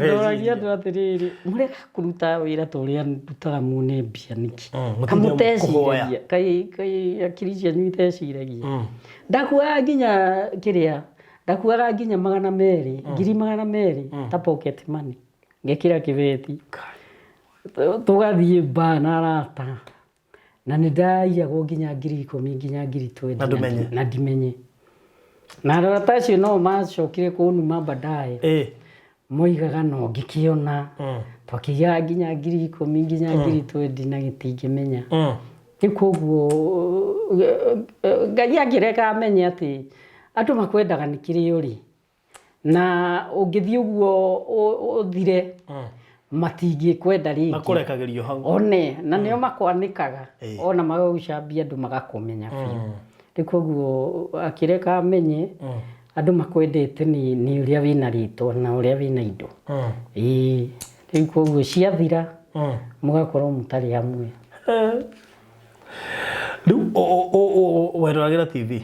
Ndoragia andũ atĩrĩrĩ, mũrega kũruta wĩra ta ũrĩa ndutaga muone mbia nĩkĩ? Mũtinde Kamũteciragia kai kai akiri cianyu iteciragia? Ndakuaga nginya kĩrĩa, ndakuaga nginya 200, 200,000 ta pocket money, ngekĩra kĩbeti, tũgathiĩ bar na arata, na nĩ ndaiyagwo nginya 10,000, nginya 20,000. Na ndũmenye? Na ndimenye. Na arata acio no macokire kũnuma baadaye. Moigaga no ngĩkĩona twakĩiyaga nginya 10,000, nginya 20,000, na gĩtingĩmenya. Rĩu koguo Ngai angĩreka amenye atĩ andũ makwendaga nĩ kĩrĩa ũrĩ, na ũngĩthiĩ ũguo ũthire, matingĩkwenda rĩngĩ. Makũrekagĩrio hau. One na nĩo makwanĩkaga, ona magagũcambia, andũ magakũmenya biũ. Rĩu koguo akĩreka amenye andũ makwendete nĩ ũrĩa wĩna rĩtwa na ũrĩa wĩna indo. Ĩĩ, rĩu koguo ciathira, mũgakorwo mũtarĩ hamwe. Rĩu weroragĩra TV?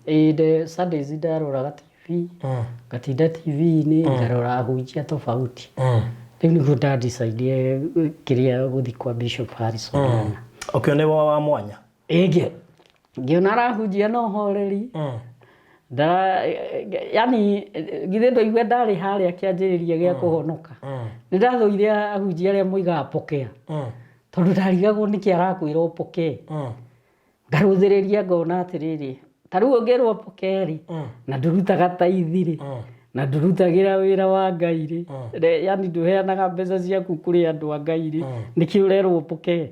Ĩĩ, Sundays ndaroraga TV, ngatinda TV-inĩ ngarora ahunjia tofauti. Rĩu nĩguo ndadecide kĩrĩa, gũthiĩ kwa Bishop Harrison Ng'ang'a. Ũkĩona wa mwanya? Ĩĩ, ngĩona arahunjia na ũhoreri. Ndara, yani githĩ ndũigue ndarĩ harĩa kĩanjĩrĩria gĩa kũhonoka. Nĩ ndathũire ahunjia arĩa moigaga pokea, tondũ ndarigagwo nĩkĩ arakwĩra ũpokee. Ngarũthĩrĩria ngona atĩrĩrĩ, ta rĩu ũngĩrwo pokee rĩ, na ndũrutaga taithi rĩ, na ndũrutagĩra wĩra wa Ngai rĩ, yani ndũheanaga mbeca ciaku kũrĩ andũ a Ngai rĩ, nĩkĩ ũrerwo ũpokee?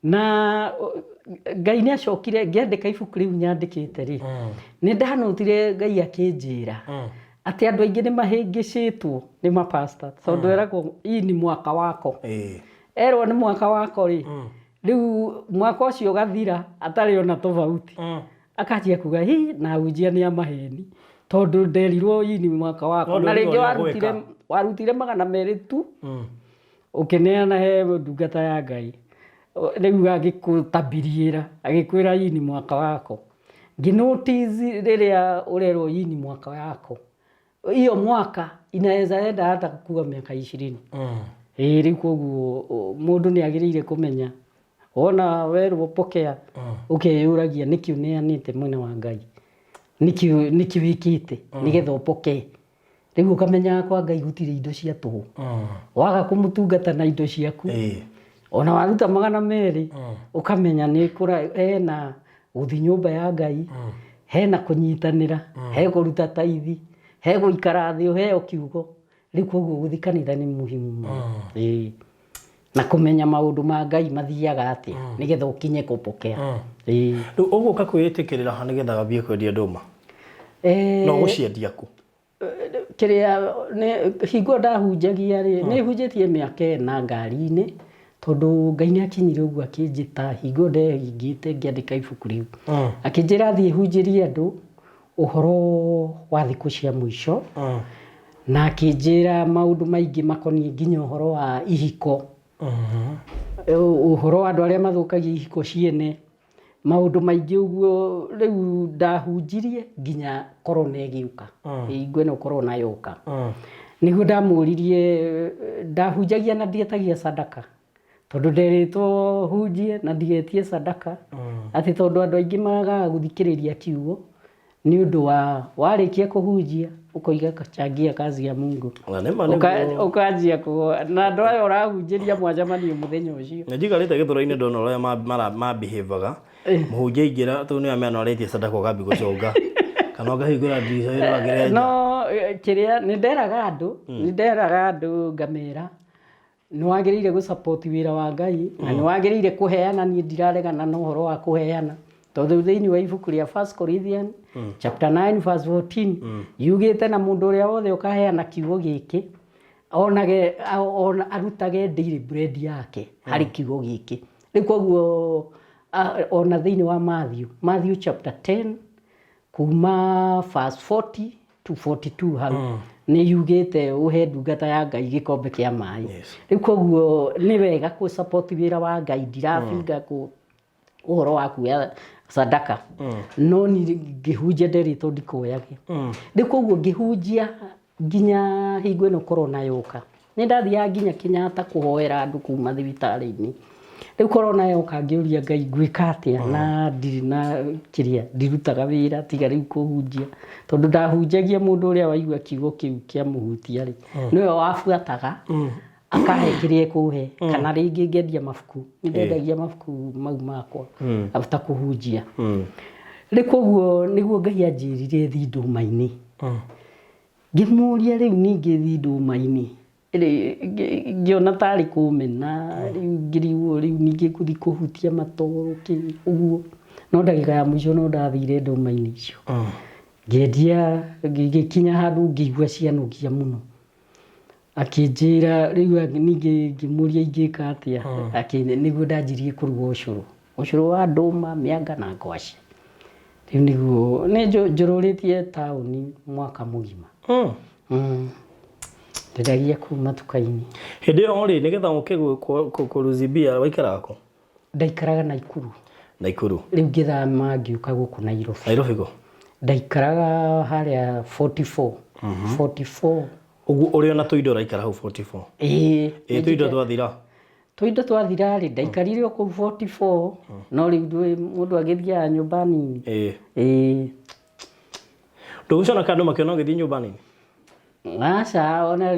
Na Ngai nĩ acokire, ngĩandĩka ibuku rĩu nyandĩkĩte rĩ, nĩ ndanotire Ngai akĩnjĩra atĩ andũ aingĩ nĩ mahĩngĩcĩtwo nĩ mapasta, tondũ eragwo hii ni mwaka wako. Erwo nĩ mwaka wako rĩ, rĩu mwaka ũcio ũgathira atarĩ ona tofauti, akanjia kuga hi na ahunjia nĩ a maheni, tondũ nderirwo hii ni mwaka wako. No na ndũrirwo rĩngĩ nĩ warutire gwĩka. Warutire 200 tu, ũkĩneana he ndungata ya Ngai, rĩu agĩkũtabiriĩra agĩkwĩra hii ni mwaka wako. Ngĩnotice rĩrĩa ũrerwo hii ni mwaka wako, hiyo mwaka inaweza enda hata kuwa miaka 20. Ĩĩ, rĩu koguo mũndũ nĩ agĩrĩire kũmenya, wona werwo pokea, ũkeyũragia nĩkĩ ũneanĩte mwena wa Ngai, nĩkĩ wĩkĩte nĩgetha ũpokee. Rĩu ũkamenyaga kwa Ngai gũtirĩ indo cia tũhũ. Waga kũmũtungata na indo ciaku, ona waruta 200, ũkamenya nĩ kũra hena gũthiĩ nyũmba ya Ngai, hena kũnyitanĩra, he kũruta taithi, he gũikara thĩ ũheo kiugo. Rĩu koguo gũthiĩ kanitha nĩ muhimu mũno. Ĩĩ, na kũmenya maũndũ ma Ngai mathiaga atĩa nĩgetha ũkinye kũpokea. Ĩĩ. Rĩu ũgũka kwĩĩtĩkĩrĩra ha nĩgetha wambie kwendia ndũma? Na ũgũciendia kũ? Kĩrĩa nĩ hingo ndahunjagia rĩ, nĩ hunjĩtie mĩaka 4 ngari-inĩ, tondũ Ngai nĩ akinyire ũguo akĩnjĩta hingo ndehingĩte ngĩandĩka ibuku rĩu, akĩnjĩra thiĩ hunjĩrie andũ ũhoro wa thikũ cia mũico, na akĩnjĩra maũndũ maingĩ makoniĩ nginya ũhoro wa ihiko, ũhoro wa andũ arĩa mathũkagia ihiko ciene. Maũndũ maingĩ ũguo. Rĩu ndahunjirie nginya corona ĩgĩũka. Hingo ĩno corona yoka, nĩguo ndamũririe. Ndahunjagia na ndietagia sadaka, tondũ nderĩtwo hunjie na ndigetie sadaka, atĩ tondũ andũ aingĩ magaga gũthikĩrĩria kiugo nĩ ũndũ wa warĩkia kũhunjia ũkoiga, "Changia kazi ya Mungu." Na nĩma nĩguo. Ũkanjia kũ na andũ aya ũrahunjĩria mwacemanio mũthenya ũcio. Nĩ njikarĩte gĩthũra-inĩ ndona ũrĩa mabehavaga. Mũhunjia aingĩra tondũ nĩ amenya no arĩtie sadaka, ũkambi gũcũnga kana ũkahingũra ndirica wĩroragĩre nja. No kĩrĩa nĩ nderaga andũ ngamera nĩ wagĩrĩire gũ support wĩra wa Ngai na nĩ wagĩrĩire kũheana. Niĩ ndiraregana na ũhoro wa kũheana, tondũ thĩinĩ wa ibuku rĩa First Corinthians chapter 9 verse 14 yugĩte na mũndũ ũrĩa wothe ũkaheana kiugo gĩkĩ onage ona arutage daily bread yake harĩ kiugo gĩkĩ. Rĩu koguo ona thĩinĩ wa Matthew chapter 10 kuma verse 40 to 42 hau nĩ yugĩte ũhe ndungata ya Ngai gĩkombe kĩa maĩ. Rĩu koguo nĩ wega kũ support wĩra wa Ngai. Ndirabinga kũ ũhoro wa kuoya sadaka, no ni ngĩhunjia nderĩtwo ndikoyage. Rĩu koguo ngĩhunjia nginya hingo ĩno corona yoka. Nĩ ndathiaga nginya Kenyatta kũhoera andũ kuma thibitarĩ-inĩ. Rĩu corona yoka, ngĩũria Ngai ngwĩka atĩa na ndirĩ na kĩrĩa ndirutaga wĩra tiga rĩu kũhunjia, tondũ ndahunjagia mũndũ ũrĩa waigua kiugo kĩu kĩamũhutia rĩ, nĩwe wabuataga akahe kĩrĩa ekũhe, kana rĩngĩ ngendia mabuku. Nĩ ndendagia mabuku mau makwa after kũhunjia. Rĩu koguo nĩguo Ngai anjĩrire thi ndũma-inĩ. Ngĩmũria, rĩu ningĩ thi ndũma-inĩ ngĩona tarĩ kũmena. Rĩu ngĩrigwo, rĩu ningĩ ngũthiĩ kũhutia matoro kĩ ũguo? No ndagĩka ya mũico no ndathire ndũma-inĩ icio, ngĩendia, ngĩkinya handũ ngĩigua cianogia mũno. Akĩnjĩra rĩu ningĩ, ngĩmũria ingĩka atĩa. Nĩguo ndanjirie kũruga ũcũrũ, ũcũrũ wa ndũma, mĩanga na ngwacĩ. Rĩu nĩguo nĩ njũrũrĩtie taũni mwaka mũgima. Ndendagia kũu matuka-inĩ. Hĩndĩ ĩyo rĩ, nĩgetha ũke kũruzibia, waikaraga kũ? Ndaikaraga Naikuru. Naikuru. Rĩu ngĩthama ngĩũka gũkũ Nairobi. Nairobi kũ? Ndaikaraga harĩa 44, 44. Ũguo ũrĩ ona tũindo ũraikara hau 44? Ĩĩ. Ĩ tũindo twathira? Tũindo twathira rĩ, ndaikarire o kũu 44, no rĩu ndũĩ mũndũ agĩthiaga nyũmba nini. Ĩĩ. Ndũgũconoka andũ makĩona ũgĩthiĩ nyũmba nini? Aca, ona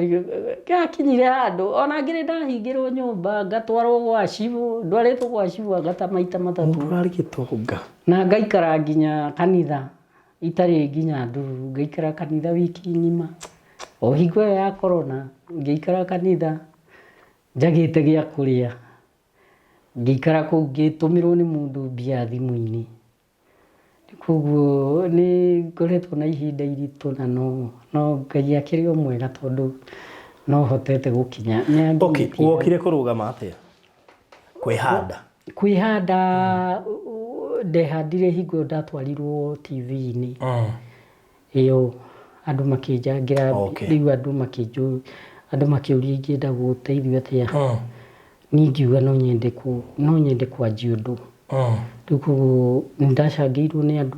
gakinyire handũ ona ngĩrĩ ndahingĩrwo nyũmba, ngatwarwo gwa cibũ. Ndwarĩtwo gwa cibũ anga ta maita 3. Mũndũ ũrarĩ gĩtonga. Na ngaikara nginya kanitha itarĩ nginya ndururu, ngaikara kanitha wiki ng'ima. O hingo ĩyo ya corona ngĩikara kanitha njagĩte gĩa kũrĩa. Ngĩikara kũu ngĩtũmĩrwo nĩ mũndũ mbia thimũ-inĩ. Koguo nĩ ngoretwo na ihinda iritũ, na no Ngai akĩrĩ o mwega, tondũ no hotete gũkinya nĩ Okay, anginyĩtie. Wokire kũrũgama atĩa? Kwĩhanda. Kwĩhanda ndehandire hingo ĩyo ndatwarirwo TV-inĩ ĩyo, andũ makĩnjangĩra. Rĩu andũ makĩũria ingĩenda gũteithio atĩa. Niĩ ngiuga no nyende kwanjia ũndũ. Rĩu koguo nĩ ndacangĩirwo nĩ andũ,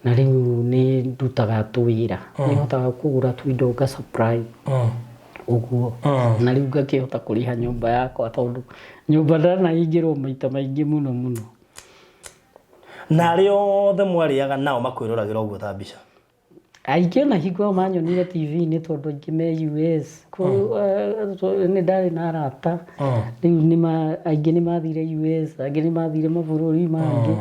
na rĩu nĩ ndutaga tũwĩra, nĩ hotaga kũgũra tũindo nga supply ũguo, na rĩu ngakĩhota kũrĩha nyũmba yakwa, tondũ nyũmba ndanahingĩrwo maita maingĩ mũno mũno. Na arĩa othe mwarĩaga nao makwĩroragĩra ũguo ta mbica? Aingĩ ona hingo ĩyo manyonire TV-inĩ, tondũ aingĩ me US. Nĩ ndarĩ na arata rĩu aingĩ nĩ mathire US, angĩ nĩ mathire mabũrũri mangĩ,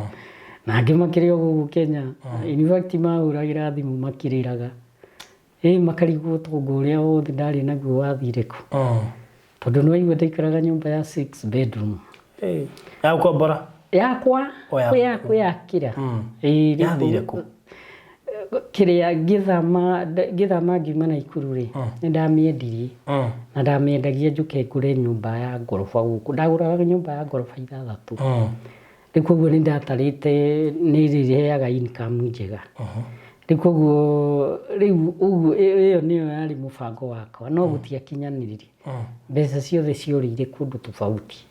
na angĩ makĩrĩ o gũkũ Kenya. In fact mahũragĩra thimũ makĩrĩraga, ĩ makarigwo ũtonga ũrĩa wothe ndarĩ naguo wathire kũ, tondũ nĩ waigua ndaikaraga nyũmba ya six bedroom. Hey. Ya gũkombora? Yakwa. O yaku. Kwĩyakĩra. Ĩĩ, rĩu Yathire kũ? Kĩrĩa ngĩthama ngiuma Naikuru rĩ, nĩ ndamĩendirie, na ndamĩendagia njũke ngũre nyũmba ya ngoroba gũkũ. Ndagũraga nyũmba ya ngoroba 6. Rĩu koguo nĩ ndatarĩte nĩ ĩrĩheaga income njega. Rĩu koguo rĩu ũguo ĩyo nĩyo yarĩ mũbango wakwa, no gũtiakinyanĩrire. Mbeca ciothe ciorĩire kũndũ tofauti.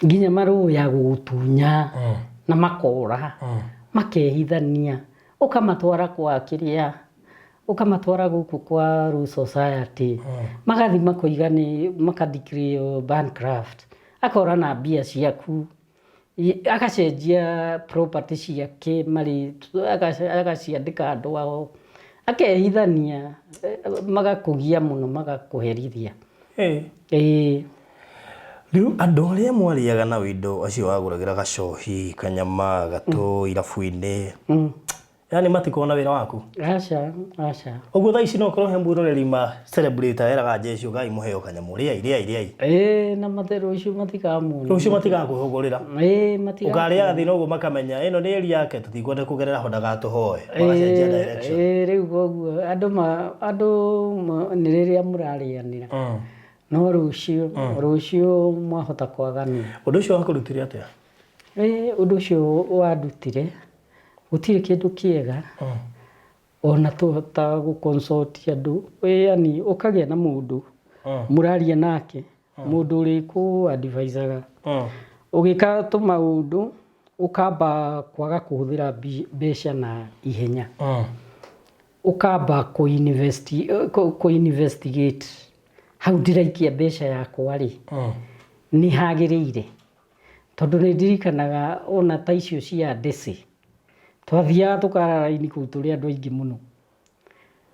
Nginya marũya gũgũtunya na makora, makehithania, ũkamatwara kwa kĩrĩa, ũkamatwara gũkũ kwa Law Society, magathiĩ makoiga nĩ maka declare bankrupt, akora na mbia ciaku, agacenjia property ciake marĩ, agaciandĩka andũ ao, akehithania, magakũgia mũno magakũherithia. Ĩĩ. Rĩu andũ arĩa mwarĩaga nao indo acio wagũragĩra gacohi, kanyama, gatũ irabu-inĩ, yani matikoragwo na wĩra waku? Aca, aca. Ũguo thaa ici no ũkorwo he mwĩroreri ma celebrate eraga Jesu ũkai mũheo kanyamũ, rĩai, rĩai, rĩai. Ĩĩ na mate rũciũ matikamona. Rũciũ matigakũhũgũrĩra. Ĩĩ matiga. Ũkarĩaga thĩna ũguo makamenya ĩno nĩ area yake tũtikwenda kũgerera ho ndagatũhoe. Magacenjia direction. Ĩĩ rĩu koguo andũ ma andũ nĩ rĩrĩa mũrarĩanĩra. No rũciũ, rũciũ mwahota kwaganwo. Ũndũ ũcio wakũrutire atĩa? Ĩĩ ũndũ ũcio wandutire gũtirĩ kĩndũ kĩega ona ta gũ consult andũ, yani ũkagĩa na mũndũ mũraria nake, mũndũ ũrĩkũ advise aga. Ũgĩka tũmaũndũ ũkamba kwaga kũhũthĩra mbeca na ihenya. Ũkamba kũ investigate hau ndĩraikia mbeca yakwa rĩ, nĩ hagĩrĩire. Tondũ nĩ ndirikanaga ona ta icio cia ndĩcĩ, twathiaga tũkara raini kũu tũrĩ andũ aingĩ mũno.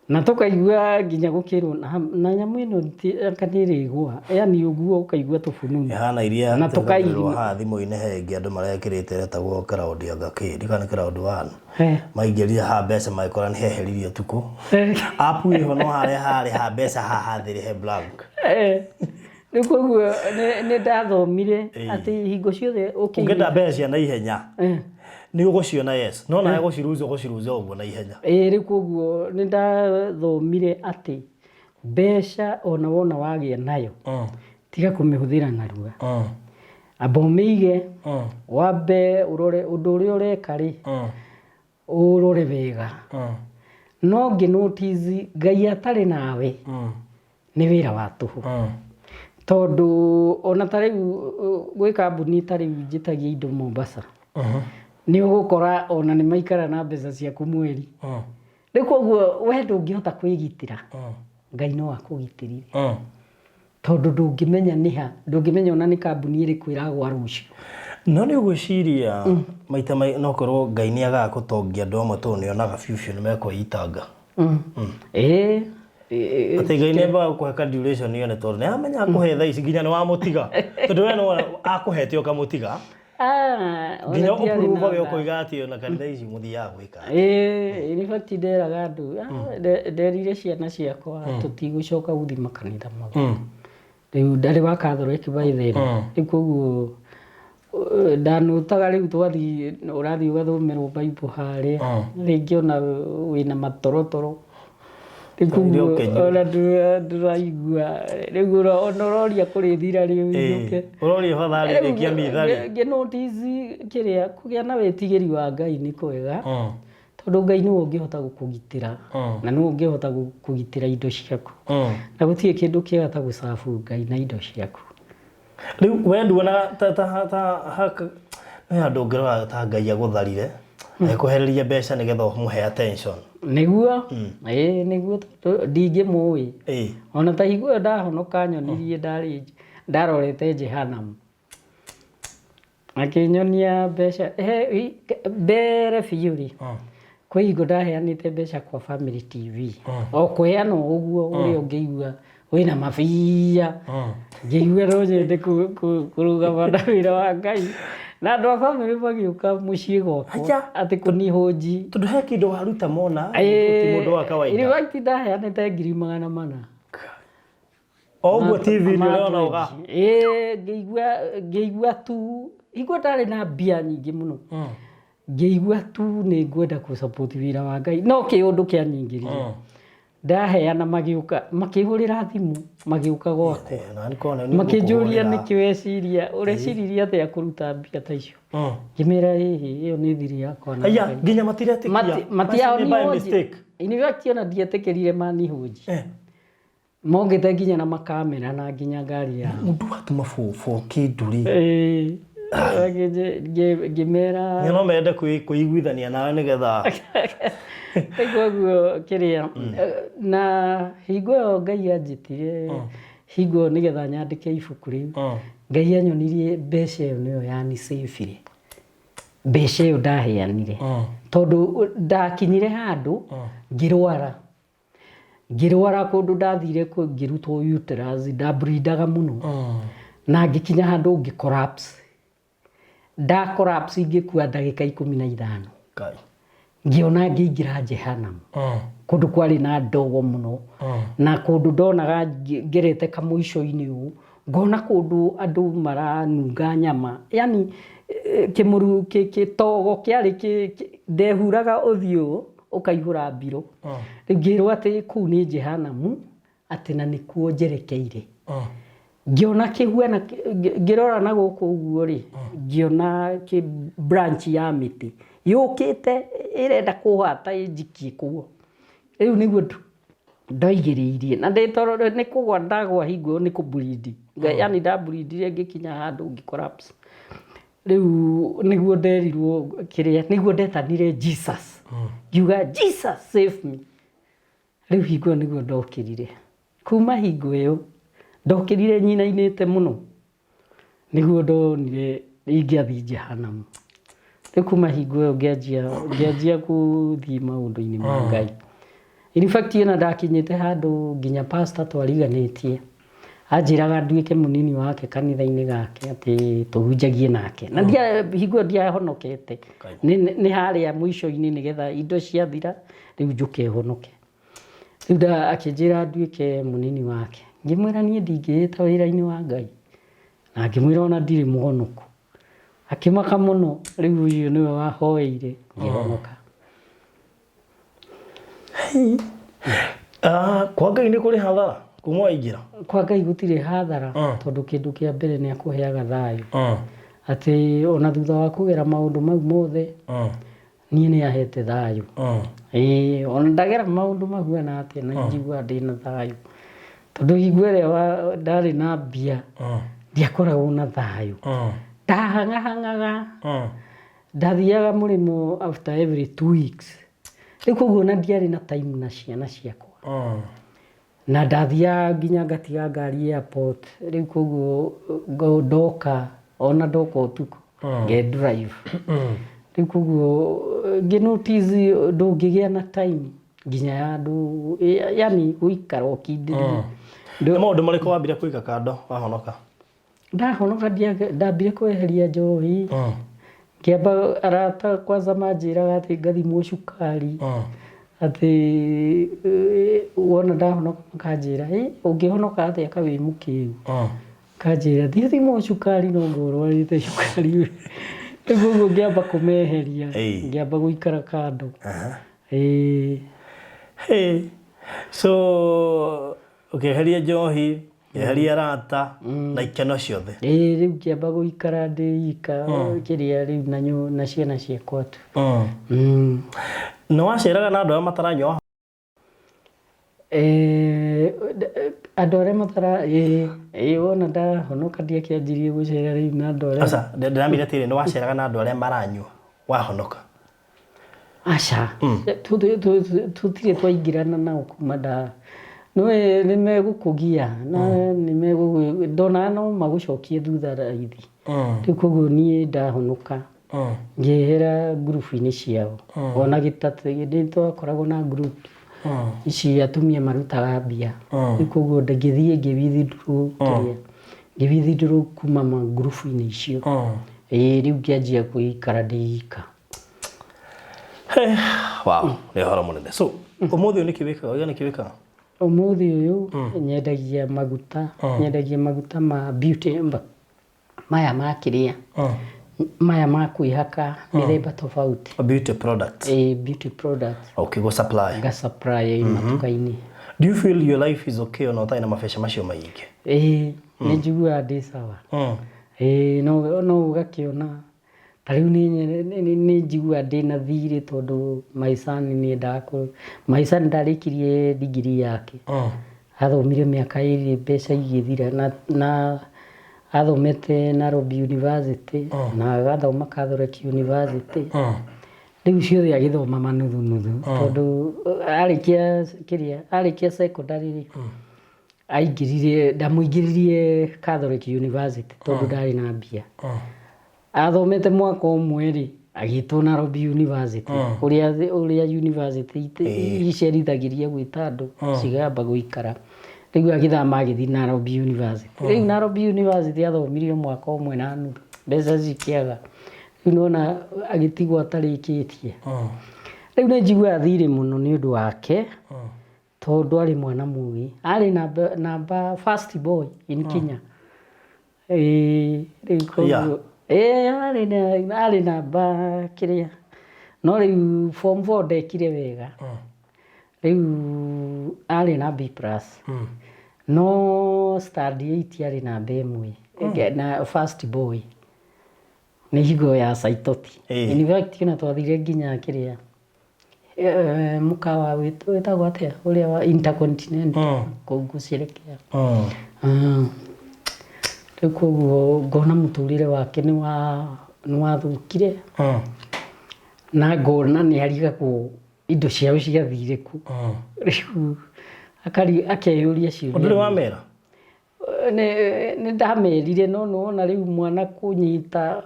Na tũkaigua nginya gũkĩrwo na nyamũ ĩno anga nĩ ĩrĩgũa, yani ũguo ũkaigua tũbununu. Ĩhana iria Na tũkaigua haha thimũ-inĩ he ĩngĩ andũ marekĩrĩte ĩretagwo cloud anga kĩ, ndiũĩ kana nĩ cloud one. Maingĩrire haha mbeca magĩkora nĩ heheririo ũtukũ. App ĩho no harĩa harĩ ha mbeca haha thĩ he blank. Rĩu koguo nĩ ndathomire atĩ hingo ciothe ũngĩenda mbeca cia naihenya nĩ ũgũciona yes, no nawe gũciruza ũgũciruza ũguo na ihenya. Ĩĩ rĩu koguo nĩ ndathomire atĩ mbeca ona wona wagĩa nayo tiga kũmĩhũthĩra narua. Amba ũmĩige, wambe ũrore ũndũ ũrĩa ũreka rĩ, ũrore wega. No ngĩ notice Ngai atarĩ nawe nĩ wĩra wa tũhũ. Tondũ ona ta rĩu gwĩ kambuni ta rĩu njĩtagia indo Mombasa, nĩ ũgũkora ona nĩ maikara na mbeca ciaku mweri. Rĩu koguo we ndũngĩhota kwĩgitĩra, Ngai no akũgitĩrire. Tondũ ndũngĩmenya nĩha, ndũngĩmenya ona nĩ kambuni ĩrĩkũ ĩragwa rũciũ. No nĩ ũgwĩciria maita mai no korwo Ngai nĩ agaga gũtongia andũ amwe tondũ nĩ onaga biũ biũ nĩ mekwĩitanga. Ĩĩ. Atĩ Ngai nĩ ambaga gũkũhe ka duration yone tondũ nĩ aramenya akũhe thaa ici nginya nĩ wamũtiga. Tondũ we no akũhete ũkamũtiga. Nginya ũpuruvage ũkoiga atĩ ona kanitha ici mũthiaga gwĩka atĩa. Ĩĩ, in fact nderaga andũ, nderire ciana ciakwa tũtigũcoka gũthiĩ makanitha mau. Rĩu ndarĩ wa Catholic by then. Rĩu koguo ndanũtaga rĩu twathiĩ ũrathiĩ ũgathomerwo Bible harĩa, rĩngĩ ona wĩna matorotoro. Rĩu koguo ona ndũraigua, rĩu ona ũroria kũrĩthira rĩ ũinũke. Ũroria batha rĩkia mitha rĩ. Ngĩ notice kĩrĩa kũgĩa na wĩtigĩri wa Ngai nĩ kwega, tondũ Ngai nĩwe ũngĩhota gũkũgitĩra na nĩwe ũngĩhota kũgitĩra indo ciaku. Na gũtirĩ kĩndũ kĩega ta gũcabu Ngai na indo ciaku. Rĩu we nduonaga ta ta ta haka he handũ ũngĩrora ta Ngai agũtharire agĩkũhereria mbeca nĩgetha ũmũhe attention. Nĩguo, ĩĩ nĩguo tondũ ndingĩmũĩ. Ona ta hingo ĩyo ndahonoka nyonirie ndarĩ ndarorete Jehanamu. Akĩnyonia mbeca mbere biũ rĩ, kwĩ hingo ndaheanĩte mbeca kwa Family TV. O kũheana o ũguo ũrĩa ũngĩigua wĩna mabia. Ngĩigua no nyende kũrũgama na wĩra wa Ngai. Na andũ a bamĩrĩ magĩũka mũciĩ gwakwa atĩ kũnihũnji. Tondũ he kĩndũ waruta mona ti mũndũ wa kawaida. In fact ndaheanĩte 400,000. O ũguo TV-inĩ ũrona ũga. Ĩĩ ngĩigua ngĩigua tu hingo ndarĩ na mbia nyingĩ mũno. Ngĩigua tu nĩ ngwenda kũ support wĩra wa Ngai no kĩũndũ kĩanyingĩrire. Ndaheana magĩũka makĩhũrĩra thimũ magĩũka gwakwa. Makĩnjũria nĩkĩ weciria ũreciririe atĩa kũruta mbia ta icio. Ngĩmera ĩhĩ ĩyo nĩ thiri yakwa na Ngai. Nginya matiretĩkia. Matianihũnji. In fact ona ndietĩkĩrire manihũnji. Mokĩte nginya na makamera na nginya ngari yao. Mũndũ watũma for kĩndũ rĩ. Ĩĩ. Ngĩmera No mende kwĩiguithania nawe nĩgetha. Koguo kĩrĩa na hingo ĩyo Ngai anjĩtire hingo ĩyo nĩgetha nyandĩke ibuku rĩu, Ngai anyonirie mbeca ĩyo nĩyo yanicĩbire, mbeca ĩyo ndaheanire, tondũ ndakinyire handũ ngĩrwara. Ngĩrwara kũndũ ndathire ngĩrutwo uterus, ndamblindaga mũno na ngĩkinya handũ ngĩ collapse. Nda collapse ngĩkua ndagĩka 15. Ngai. Ngĩona ngĩingĩra Jehanamu. Kũndũ kwarĩ na ndogo mũno na kũndũ ndonaga ngerete kamũico-inĩ ũũ, ngona kũndũ andũ maranunga nyama, yani kĩmũru kĩtogo kĩarĩ ndehuraga ũthiũ ũkaihũra mbiro. Rĩu ngĩrwo atĩ kũu nĩ Jehanamu, atĩ na nĩkuo njerekeire. Ngĩona kĩhuana, ngĩrora na gũkũ ũguo rĩ, ngĩona kĩ branch ya mĩtĩ yũkĩte ĩrenda kũhata ĩnjikie kuo. Rĩu nĩguo ndoigĩrĩirie na ndĩ toro nĩ kũgwa ndagwa hingo ĩyo nĩ kũ bleed. Yani nda bleed ire ngĩkinya handũ ngĩ collapse. Rĩu nĩguo nderirwo kĩrĩa, nĩguo ndetanire Jesus, ngiuga Jesus save me. Rĩu hingo ĩyo nĩguo ndokĩrire. Kuma hingo ĩyo ndokĩrire nyinainĩte mũno, nĩguo ndonire ingĩathiĩ Jehanamu. Rĩu kuma hingo ĩyo ngĩanjia ngĩanjia gũthiĩ maũndũ-inĩ ma Ngai. In fact ona ndakinyĩte handũ nginya pastor twariganĩtie. Anjĩraga nduĩke mũnini wake kanitha-inĩ gake atĩ tũhunjagie nake. Na ndia hingo ĩyo ndiahonokete. Nĩ nĩ harĩa mũico-inĩ nĩgetha indo ciathira rĩu njũke honoke. Rĩu akĩnjĩra nduĩke mũnini wake. Ngĩmwĩra niĩ ndingĩĩta wĩra-inĩ wa Ngai. Na ngĩmwĩra ona ndirĩ mũhonoku. Akĩmaka mũno, rĩu ũyũ nĩwe wahoeire ngĩhonoka. Ah, kwa Ngai nĩ kũrĩ hathara kuma waingĩra? Kwa Ngai gũtirĩ hathara, tondũ kĩndũ kĩa mbere nĩ akũheaga thayũ, atĩ ona thutha wa kũgera maũndũ mau mothe, niĩ nĩ ahete thayũ. Ĩĩ, ona ndagera maũndũ mahuana atĩa na njiguaga ndĩna thayũ, tondũ hingo ĩrĩa ndarĩ na mbia ndiakoragwo na thayũ, ndahang'ahang'aga, ndathiaga mũrĩmo after every 2 weeks. Rĩu koguo ona ndiarĩ na time na ciana ciakwa, na ndathiaga nginya ngatiga ngari airport. Rĩu koguo ndoka, ona ndoka ũtukũ nge drive. Rĩu koguo ngĩ notice ndũngĩgĩa na time nginya ya andũ, yani gũikara ũkindĩrie. Nĩ maũndũ marĩkũ wambire kũiga kando wahonoka? Ndahonoka ndambire kweheria njohi, ngĩamba arata kwanza manjĩraga atĩ ngathimwo cukari, atĩ wona ndahonoka makanjĩra, "Ĩ, ũngĩhonoka atĩa ka wĩ mũkĩgu?" Kanjĩra, "Thiĩ ũthimwo cukari, no anga ũrwarĩte cukari." Rĩu koguo ngĩamba kũmeheria, ngĩamba gũikara kando. Ĩĩ. Hey. So ũkĩeheria njohi, ũkĩeheria arata na ikeno ciothe. Ĩĩ, rĩu ngĩamba gũikara ndĩ ika kĩrĩa rĩu na ciana ciakwa tu. Nĩ waceraga na andũ arĩa mataranyua? Andũ arĩa matara, ĩĩ ĩĩ, wona ndahonoka ndiakĩanjirie gũcera rĩu na andũ arĩa Aca, ndĩramire atĩrĩ, nĩ waceraga na andũ arĩa maranyua wahonoka? Aca, tũtirĩ twaingĩrana nao kuma nda nĩwe nĩ megũkũgia na nĩ megũgũ ndonaga no magũcokie thutha raithi. Rĩu koguo niĩ ndahonoka ngĩehera ngurubu-inĩ ciao. Ona gĩtatũ nĩ twakoragwo na group ici atumia marutaga mbia. Rĩu koguo ngĩthiĩ ngĩ withdraw kĩrĩa, ngĩ withdraw kuma ngurubu-inĩ icio. Ĩĩ, rĩu ngĩanjia gũikara ndĩ ika. Wow, nĩ ũhoro mũnene. So ũmũthĩ ũyũ nĩkĩ wĩkaga? Ũiga nĩkĩ wĩkaga? Ũmũthĩ ũyũ nyendagia maguta, nyendagia maguta ma beauty, maya ma kĩrĩa, maya ma kwĩhaka mĩthemba tofauti. Beauty products. Ĩĩ, beauty products. Okay, go supply. Nga supply matuka-inĩ. Do you feel your life is okay ona ũtarĩ na mabeca macio maingĩ? Ĩĩ, nĩ njiguaga ndĩ sawa. Ĩĩ, no no ũgakĩona ta rĩu nĩ njiguaga ndĩna thirĩ, tondũ my son nĩ endaga kũ my son ndarĩkirie degree yake. Athomire mĩaka 2 mbeca igĩthira na athomete Nairobi University na agathoma Catholic University. Rĩu ciothe agĩthoma manuthu nuthu tondũ arĩkia kĩrĩa arĩkia secondary rĩ, aingĩrire, ndamũingĩririe Catholic University tondũ ndarĩ na mbia. Athomete mwaka ũmwe rĩ, agĩtwo Nairobi University, ũrĩa university icerithagĩria gwĩta andũ cigamba gũikara. Rĩu agĩthama agĩthiĩ Nairobi University. Rĩu Nairobi University athomirie mwaka ũmwe na nuthu, mbeca cikĩaga. Rĩu nĩwona agĩtigwo atarĩkĩtie. Rĩu nĩ njiguaga thirĩ mũno nĩ ũndũ wake, tondũ arĩ mwana mũgĩ. Arĩ namba first boy in Kenya. Ĩĩ, rĩu koguo ĩĩ arĩ namba kĩrĩa. No rĩu form 4 ndekire wega. Rĩu arĩ na B plus. No standard 8 arĩ namba 1. Na first boy. Nĩ hingo ya Saitoti. In fact ona twathire nginya kĩrĩa mũkawa wĩtagwo atĩa ũrĩa wa Intercontinental kũu gũcerekea. Rĩu koguo ngona mũtũrĩre wake nĩ wathũkire na ngona nĩ arigagwo indo ciao ciathire kũ. Rĩu akeyũria ciũria. Ndũrĩ wamera? Nĩ ndamerire no nĩwona rĩu mwana kũnyita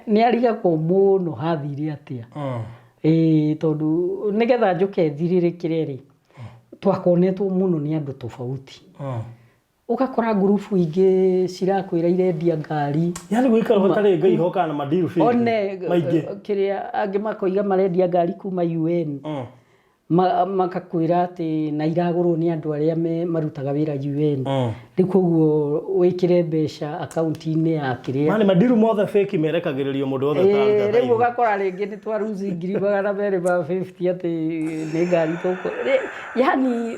nĩ arigagwo mũno hathire atĩa. Ĩĩ tondũ nĩgetha njũke thirĩrĩkĩre rĩ, twakonetwo mũno nĩ andũ tofauti. Ũgakora ngurubu ingĩ cirakwĩra irendia ngari. Yani gũikara hatarĩ Ngai hokaga na mandiru fake One maingĩ. Kĩrĩa angĩ makoiga marendia ngari kuma UN. Makakwĩra atĩ na iragũrwo nĩ andũ arĩa marutaga wĩra UN. Rĩu koguo wĩkĩre mbeca akaunti-inĩ ya kĩrĩa. Mani mandiru mothe fake merekagĩrĩrio mũndũ wothe ũtararuta Rĩu tithe. Ũgakora rĩngĩ nĩ twaruci 250,000 atĩ nĩ ngari tũkũ. Yani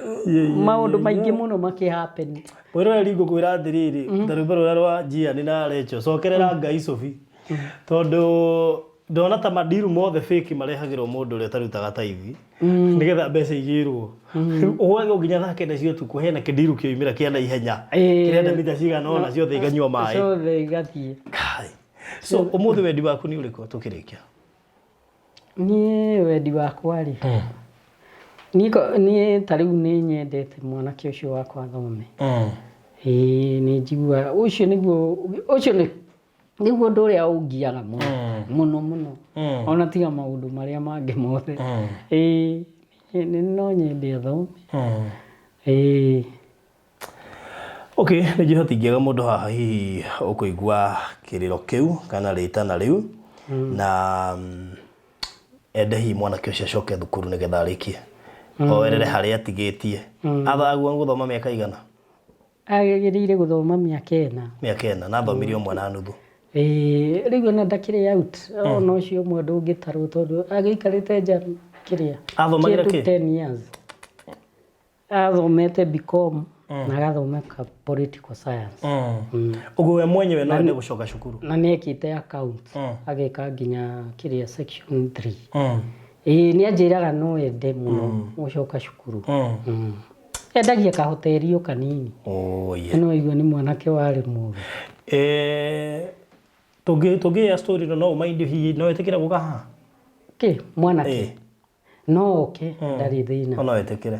maũndũ maingĩ mũno makĩ happen. Mwĩroreri, ngũkwĩra atĩrĩrĩ, ta rwĩmbo rũrĩa rwa Jiani na Rachel, cokerera Ngai cobi, tondũ ndona ta mandiru mothe fake marehagĩrwo mũndũ ũrĩa ũtarutaga tithe nĩgetha mbeca igĩrwo. Rĩu ũgwagwo nginya thaa 9 cia ũtukũ hena kĩndiru kĩoimĩra kĩa naihenya kĩrenda mita cigana ũna, ciothe ikanyua maĩ. Ciothe igathiĩ. Kai. So ũmũthĩ wendi waku nĩ ũrĩkũ tũkĩrĩkia? Niĩ wendi wakwa rĩ, niĩ ta rĩu nĩ nyendete mwanake ũcio wakwa athome. Ĩĩ, nĩ njiguaga ũcio nĩguo ũcio nĩ nĩguo ũndũ ũrĩa ũngiaga mũno mũno mũno, ona tiga maũndũ marĩa mangĩ mothe. Ĩĩ, no nyende athome. Ĩĩ. Okay, nĩ njũĩ hatingĩaga mũndũ haha hihi ũkũigua kĩrĩro kĩu kana rĩtana rĩu na ende hihi mwanake ũcio acoke thukuru nĩgetha arĩkie oerere harĩa atigĩtie. Athagua gũthoma mĩaka igana? Agĩrĩire gũthoma mĩaka 4. Mĩaka 4, na athomirie ũmwe na nuthu. Ĩĩ, rĩu ona ndakĩrĩ out, ona ũcio ũmwe ndũngĩtarwo tondũ agĩikarĩte nja kĩrĩa Athomagĩra kĩndũ kĩ? 10 years. Athomete BCom na agathoma ka political science. Ũguo we mwenyewe no ende gũcoka cukuru? Na nĩ ekĩte account, ageka nginya kĩrĩa section 3. Ĩĩ, nĩ anjĩraga no ende mũno gũcoka cukuru. Endagia kahoteri o kanini. Oh, yeah. No igua nĩ mwanake warĩ mũgĩ. Tũngĩya story ĩno, no ũmaindi hihi no ĩtĩkĩre gũka haha? Kĩ mwanake? Ĩĩ. No oke, ndarĩ thĩna. No ĩtĩkĩre.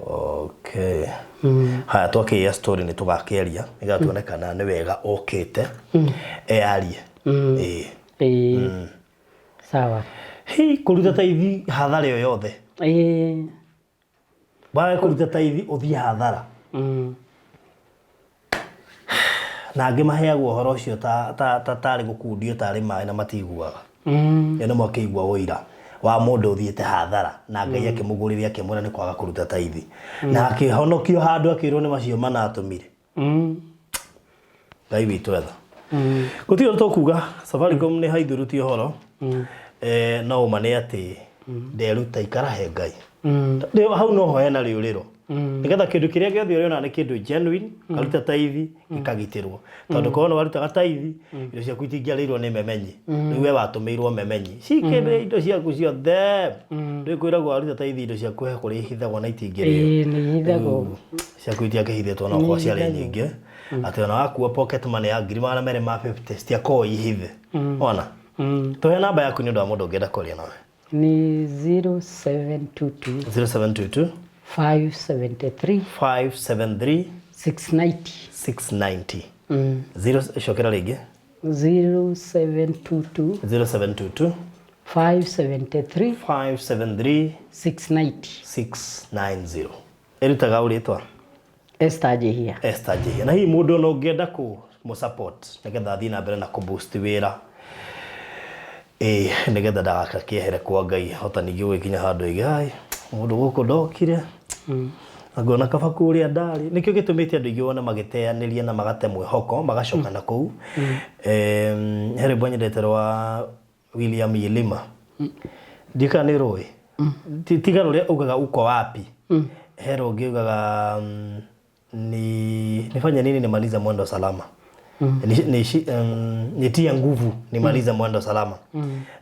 Okay. Haya, twakĩĩa story nĩ tũgakĩaria nĩgetha tuone kana nĩ wega okĩte eyarie. Ĩĩ. Ĩĩ, sawa. Hi, kũruta tithe hathara ĩyo yothe. Wage kũruta tithe ũthiĩ hathara. Na angĩ maheagwo ũhoro ũcio ta tarĩ gũkundio tarĩ maĩ na matiguaga. Ĩyo nĩ mwakĩigua ũira wa mũndũ ũthiĩte hathara na Ngai akĩmũgũrĩria akĩmwĩra nĩ kwaga kũruta tithe. Na akĩhonokio handũ akĩrwo nĩ macio manatũmire. Ngai witũ etha. Gũtirĩ ũndũ tũkuga, Safaricom nĩ haithũrũtie ũhoro. No ũma nĩ atĩ nderuta ikara he Ngai. Rĩu hau noho hena rĩũrĩro. Nĩgetha kĩndũ kĩrĩa gĩothe ũrĩona nĩ kĩndũ genuine, karuta taithi gĩkagitĩrwo. Tondũ korwo nĩ warutaga taithi, indo ciaku itingĩarĩirwo nĩ memenyi. Rĩu we watũmĩirwo memenyi. Cikĩrĩa indo ciaku ciothe. Rĩu kwĩragwo waruta taithi indo ciaku he kũrĩa ihithagwo na itingĩrĩo. Ĩĩ, nĩ ihithagwo. Ciaku itiakĩhithĩtwo no korwo ciarĩ nyingĩ. Atĩ ona wakua pocket money ya 250,000 citiakorwo ihithe. Wona? Tũhe namba yaku nĩ ũndũ wa mũndũ ũngĩenda kwaria nawe. Nĩ 0722 0722 573 573 690. 690. Zero, cokera rĩngĩ. 0722 0722 573 573 690. 690. Ĩrutaga ũ rĩtwa? Esther Njihia. Esther Njihia. Na hihi mũndũ ona ũngĩenda kũ mũ support nĩgetha athiĩ na mbere na kũ boost wĩra, ĩĩ, nĩgetha ndagakĩehere kwa Ngai, hota ningĩ gũgĩkinya handũ oige, ai, mũndũ gũkũ ndokire ngona kaba kũrĩa ndarĩ. Nĩkĩo gĩtũmĩte andũ aingĩ wone magĩteanĩria na magate mwĩhoko magacoka na kũu. He rwĩmbo nyendete rwa William Yilima, ndiũĩ kana nĩ rũĩ. Tiga rũrĩa ugaga uko wapi, he rũngĩ ugaga ni nifanye nini nimalize mwendo salama, nitie nguvu nimalize mwendo salama.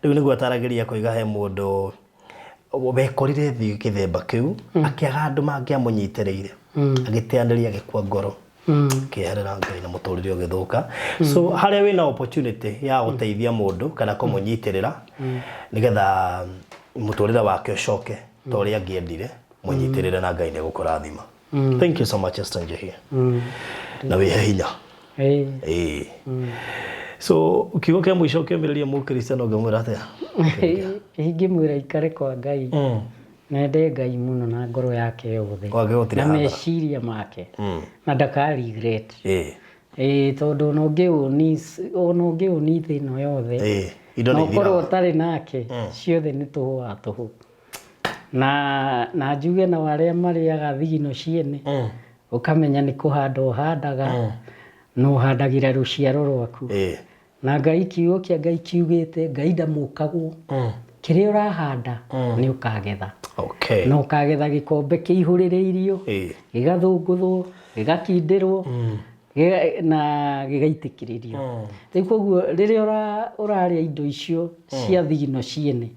Rĩu nĩguo ataragĩria kũiga he mũndũ wekorire thĩ kĩthemba kĩu, akĩaga andũ mangĩamũnyitĩrĩire, agĩteanĩria, agĩkua ngoro, kĩeherera Ngai na mũtũrĩre ũgĩthũka. So harĩa wĩna opportunity ya gũteithia mũndũ kana kũmũnyitĩrĩra nĩgetha mũtũrĩre wake ũcoke ta ũrĩa angĩendire, mũnyitĩrĩre na Ngai nĩ egũkũrathima. Thank you so much, Esther Njihia, na wĩhe hinya. Ĩĩ. Ĩĩ. So kiugo kĩa mũico ũkĩũmĩrĩria mũkristiano ũngĩmwĩra atĩa? Ingĩmwĩra ikare kwa Ngai, nende Ngai mũno na ngoro yake yothe Gwake gũtirĩ na hathara. Meciria make, na ndaka regret. Ĩĩ, tondũ ona ũngĩũni thĩ ĩno yothe Ĩĩ, indo na nĩ ũkorwo ithiraga. ũtarĩ nake, ciothe nĩ tũhũ wa tũhũ. Na njuge nao arĩa marĩaga thigino ciene, ũkamenya nĩ kũhanda ũhandaga, na ũhandagĩra rũciaro rwaku. Na Ngai, kiugo kĩa Ngai kiugĩte Ngai ndamũkagwo. Kĩrĩa ũrahanda nĩ ũkagetha, na ũkagetha gĩkombe kĩihũrĩrĩirio, gĩgathũngũthwo, gĩgakindĩrwo, na gĩgaitĩkĩrĩrio. Rĩu koguo rĩrĩa ũrarĩa indo icio cia thigino ciene,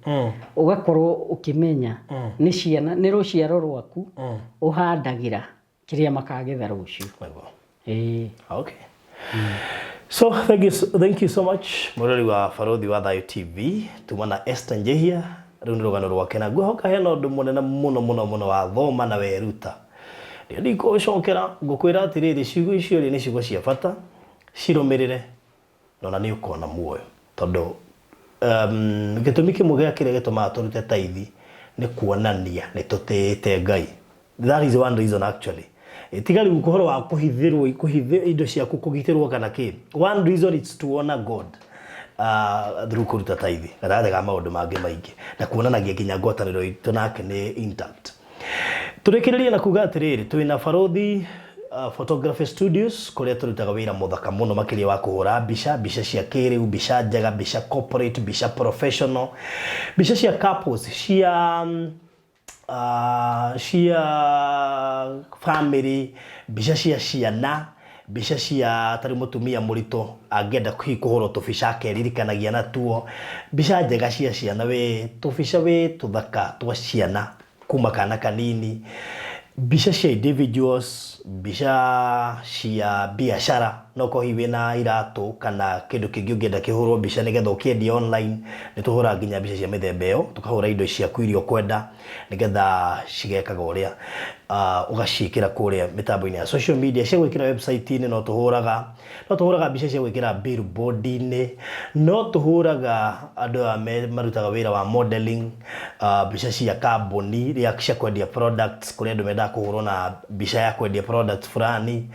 ũgakorwo ũkĩmenya nĩ ciana, nĩ rũciaro rwaku ũhandagĩra kĩrĩa makagetha rũciũ. Nĩguo. Ĩĩ. Okay. So thank you so much, mũrori wa Barothi wa Thayũ TV. Tuma na Esther Njihia, rĩu nĩ rũgano rwake na ngwĩhoka hena ũndũ mũnene mũno mũno mũno wathoma na weruta. Ndio ndikũcokera ngũkwĩra atĩrĩrĩ, ciugo icio rĩ nĩ ciugo cia bata, cirũmĩrĩre na ona nĩ ũkona muoyo, tondũ gĩtũmi kĩmwe gĩa kĩrĩa gĩtũmaga tũrute taithi nĩ kuonania nĩ tũtĩĩte Ngai. That is one reason actually. Tiga rĩu ũhoro wa kũhithĩrwo, kũhithĩ indo ciaku, kũgitĩrwo kana kĩ, one reason it's to honor God through kũruta taithi gatagatĩ ga maũndũ mangĩ maingĩ, na kuonanagia nginya ngwatanĩro itũ nake nĩ intact. Tũrĩkĩrĩrie na kuga atĩrĩrĩ, twĩna Barothi Photography Studios, kũrĩa tũrutaga wĩra mũthaka mũno makĩria wa kũhũra mbica, mbica cia kĩrĩu, mbica njega, mbica corporate, mbica professional, mbica cia couples, cia family, mbica cia ciana, mbica cia tarĩ mũtumia mũritũ angĩenda hihi kũhũrwo tũbica akeririkanagia natuo, mbica njega cia ciana, wĩ tũbica wĩ tũthaka twa ciana kuma kana kanini, mbica cia individuals, mbica cia biacara, no korwo hihi wĩna iratũ kana kĩndũ kĩngĩ ũngĩenda kĩhũrwo mbica nĩgetha ũkĩendie online, nĩ tũhũraga nginya mbica cia mĩthemba ĩyo, tũkahũra indo ciaku iria ũkwenda nĩgetha cigekaga ũrĩa ũgaciĩkĩra kũrĩa mĩtambo-inĩ ya social media, cia gwĩkĩra website-inĩ no tũhũraga, no tũhũraga mbica cia gwĩkĩra billboard-inĩ, no tũhũraga andũ aya marutaga wĩra wa modeling, mbica cia kambuni iria cia kwendia products, kũrĩa andũ mendaga kũhũrwo na mbica ya kwendia products fulani.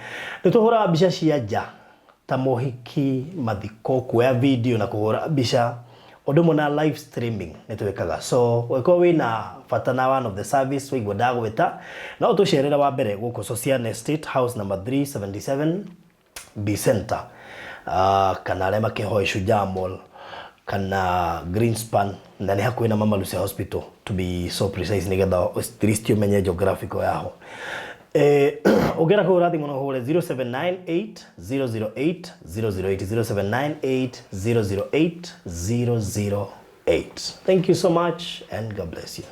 Nĩ tũhũraga mbica cia nja ta mohiki, mathiko, kuoya video na kũhũra mbica, ũndũ ũmwe na live streaming nĩ twĩkaga. So ũngĩkorwo wĩna bata na one of the service waigua ndagwĩta, no ũtũcerere wa mbere gũkũ Socian Estate, house number 377 B Center, kana arĩa makĩhoe Shujaa Mall kana Greenspan, na nĩ hakuhĩ na Mama Lucy Hospital, to be so precise, nĩgetha at least ũmenye geographical yaho. Ũngĩenda kũhũra thimũ no ũhũre 0798 008 008, 0798 008 008. Thank you so much and God bless you.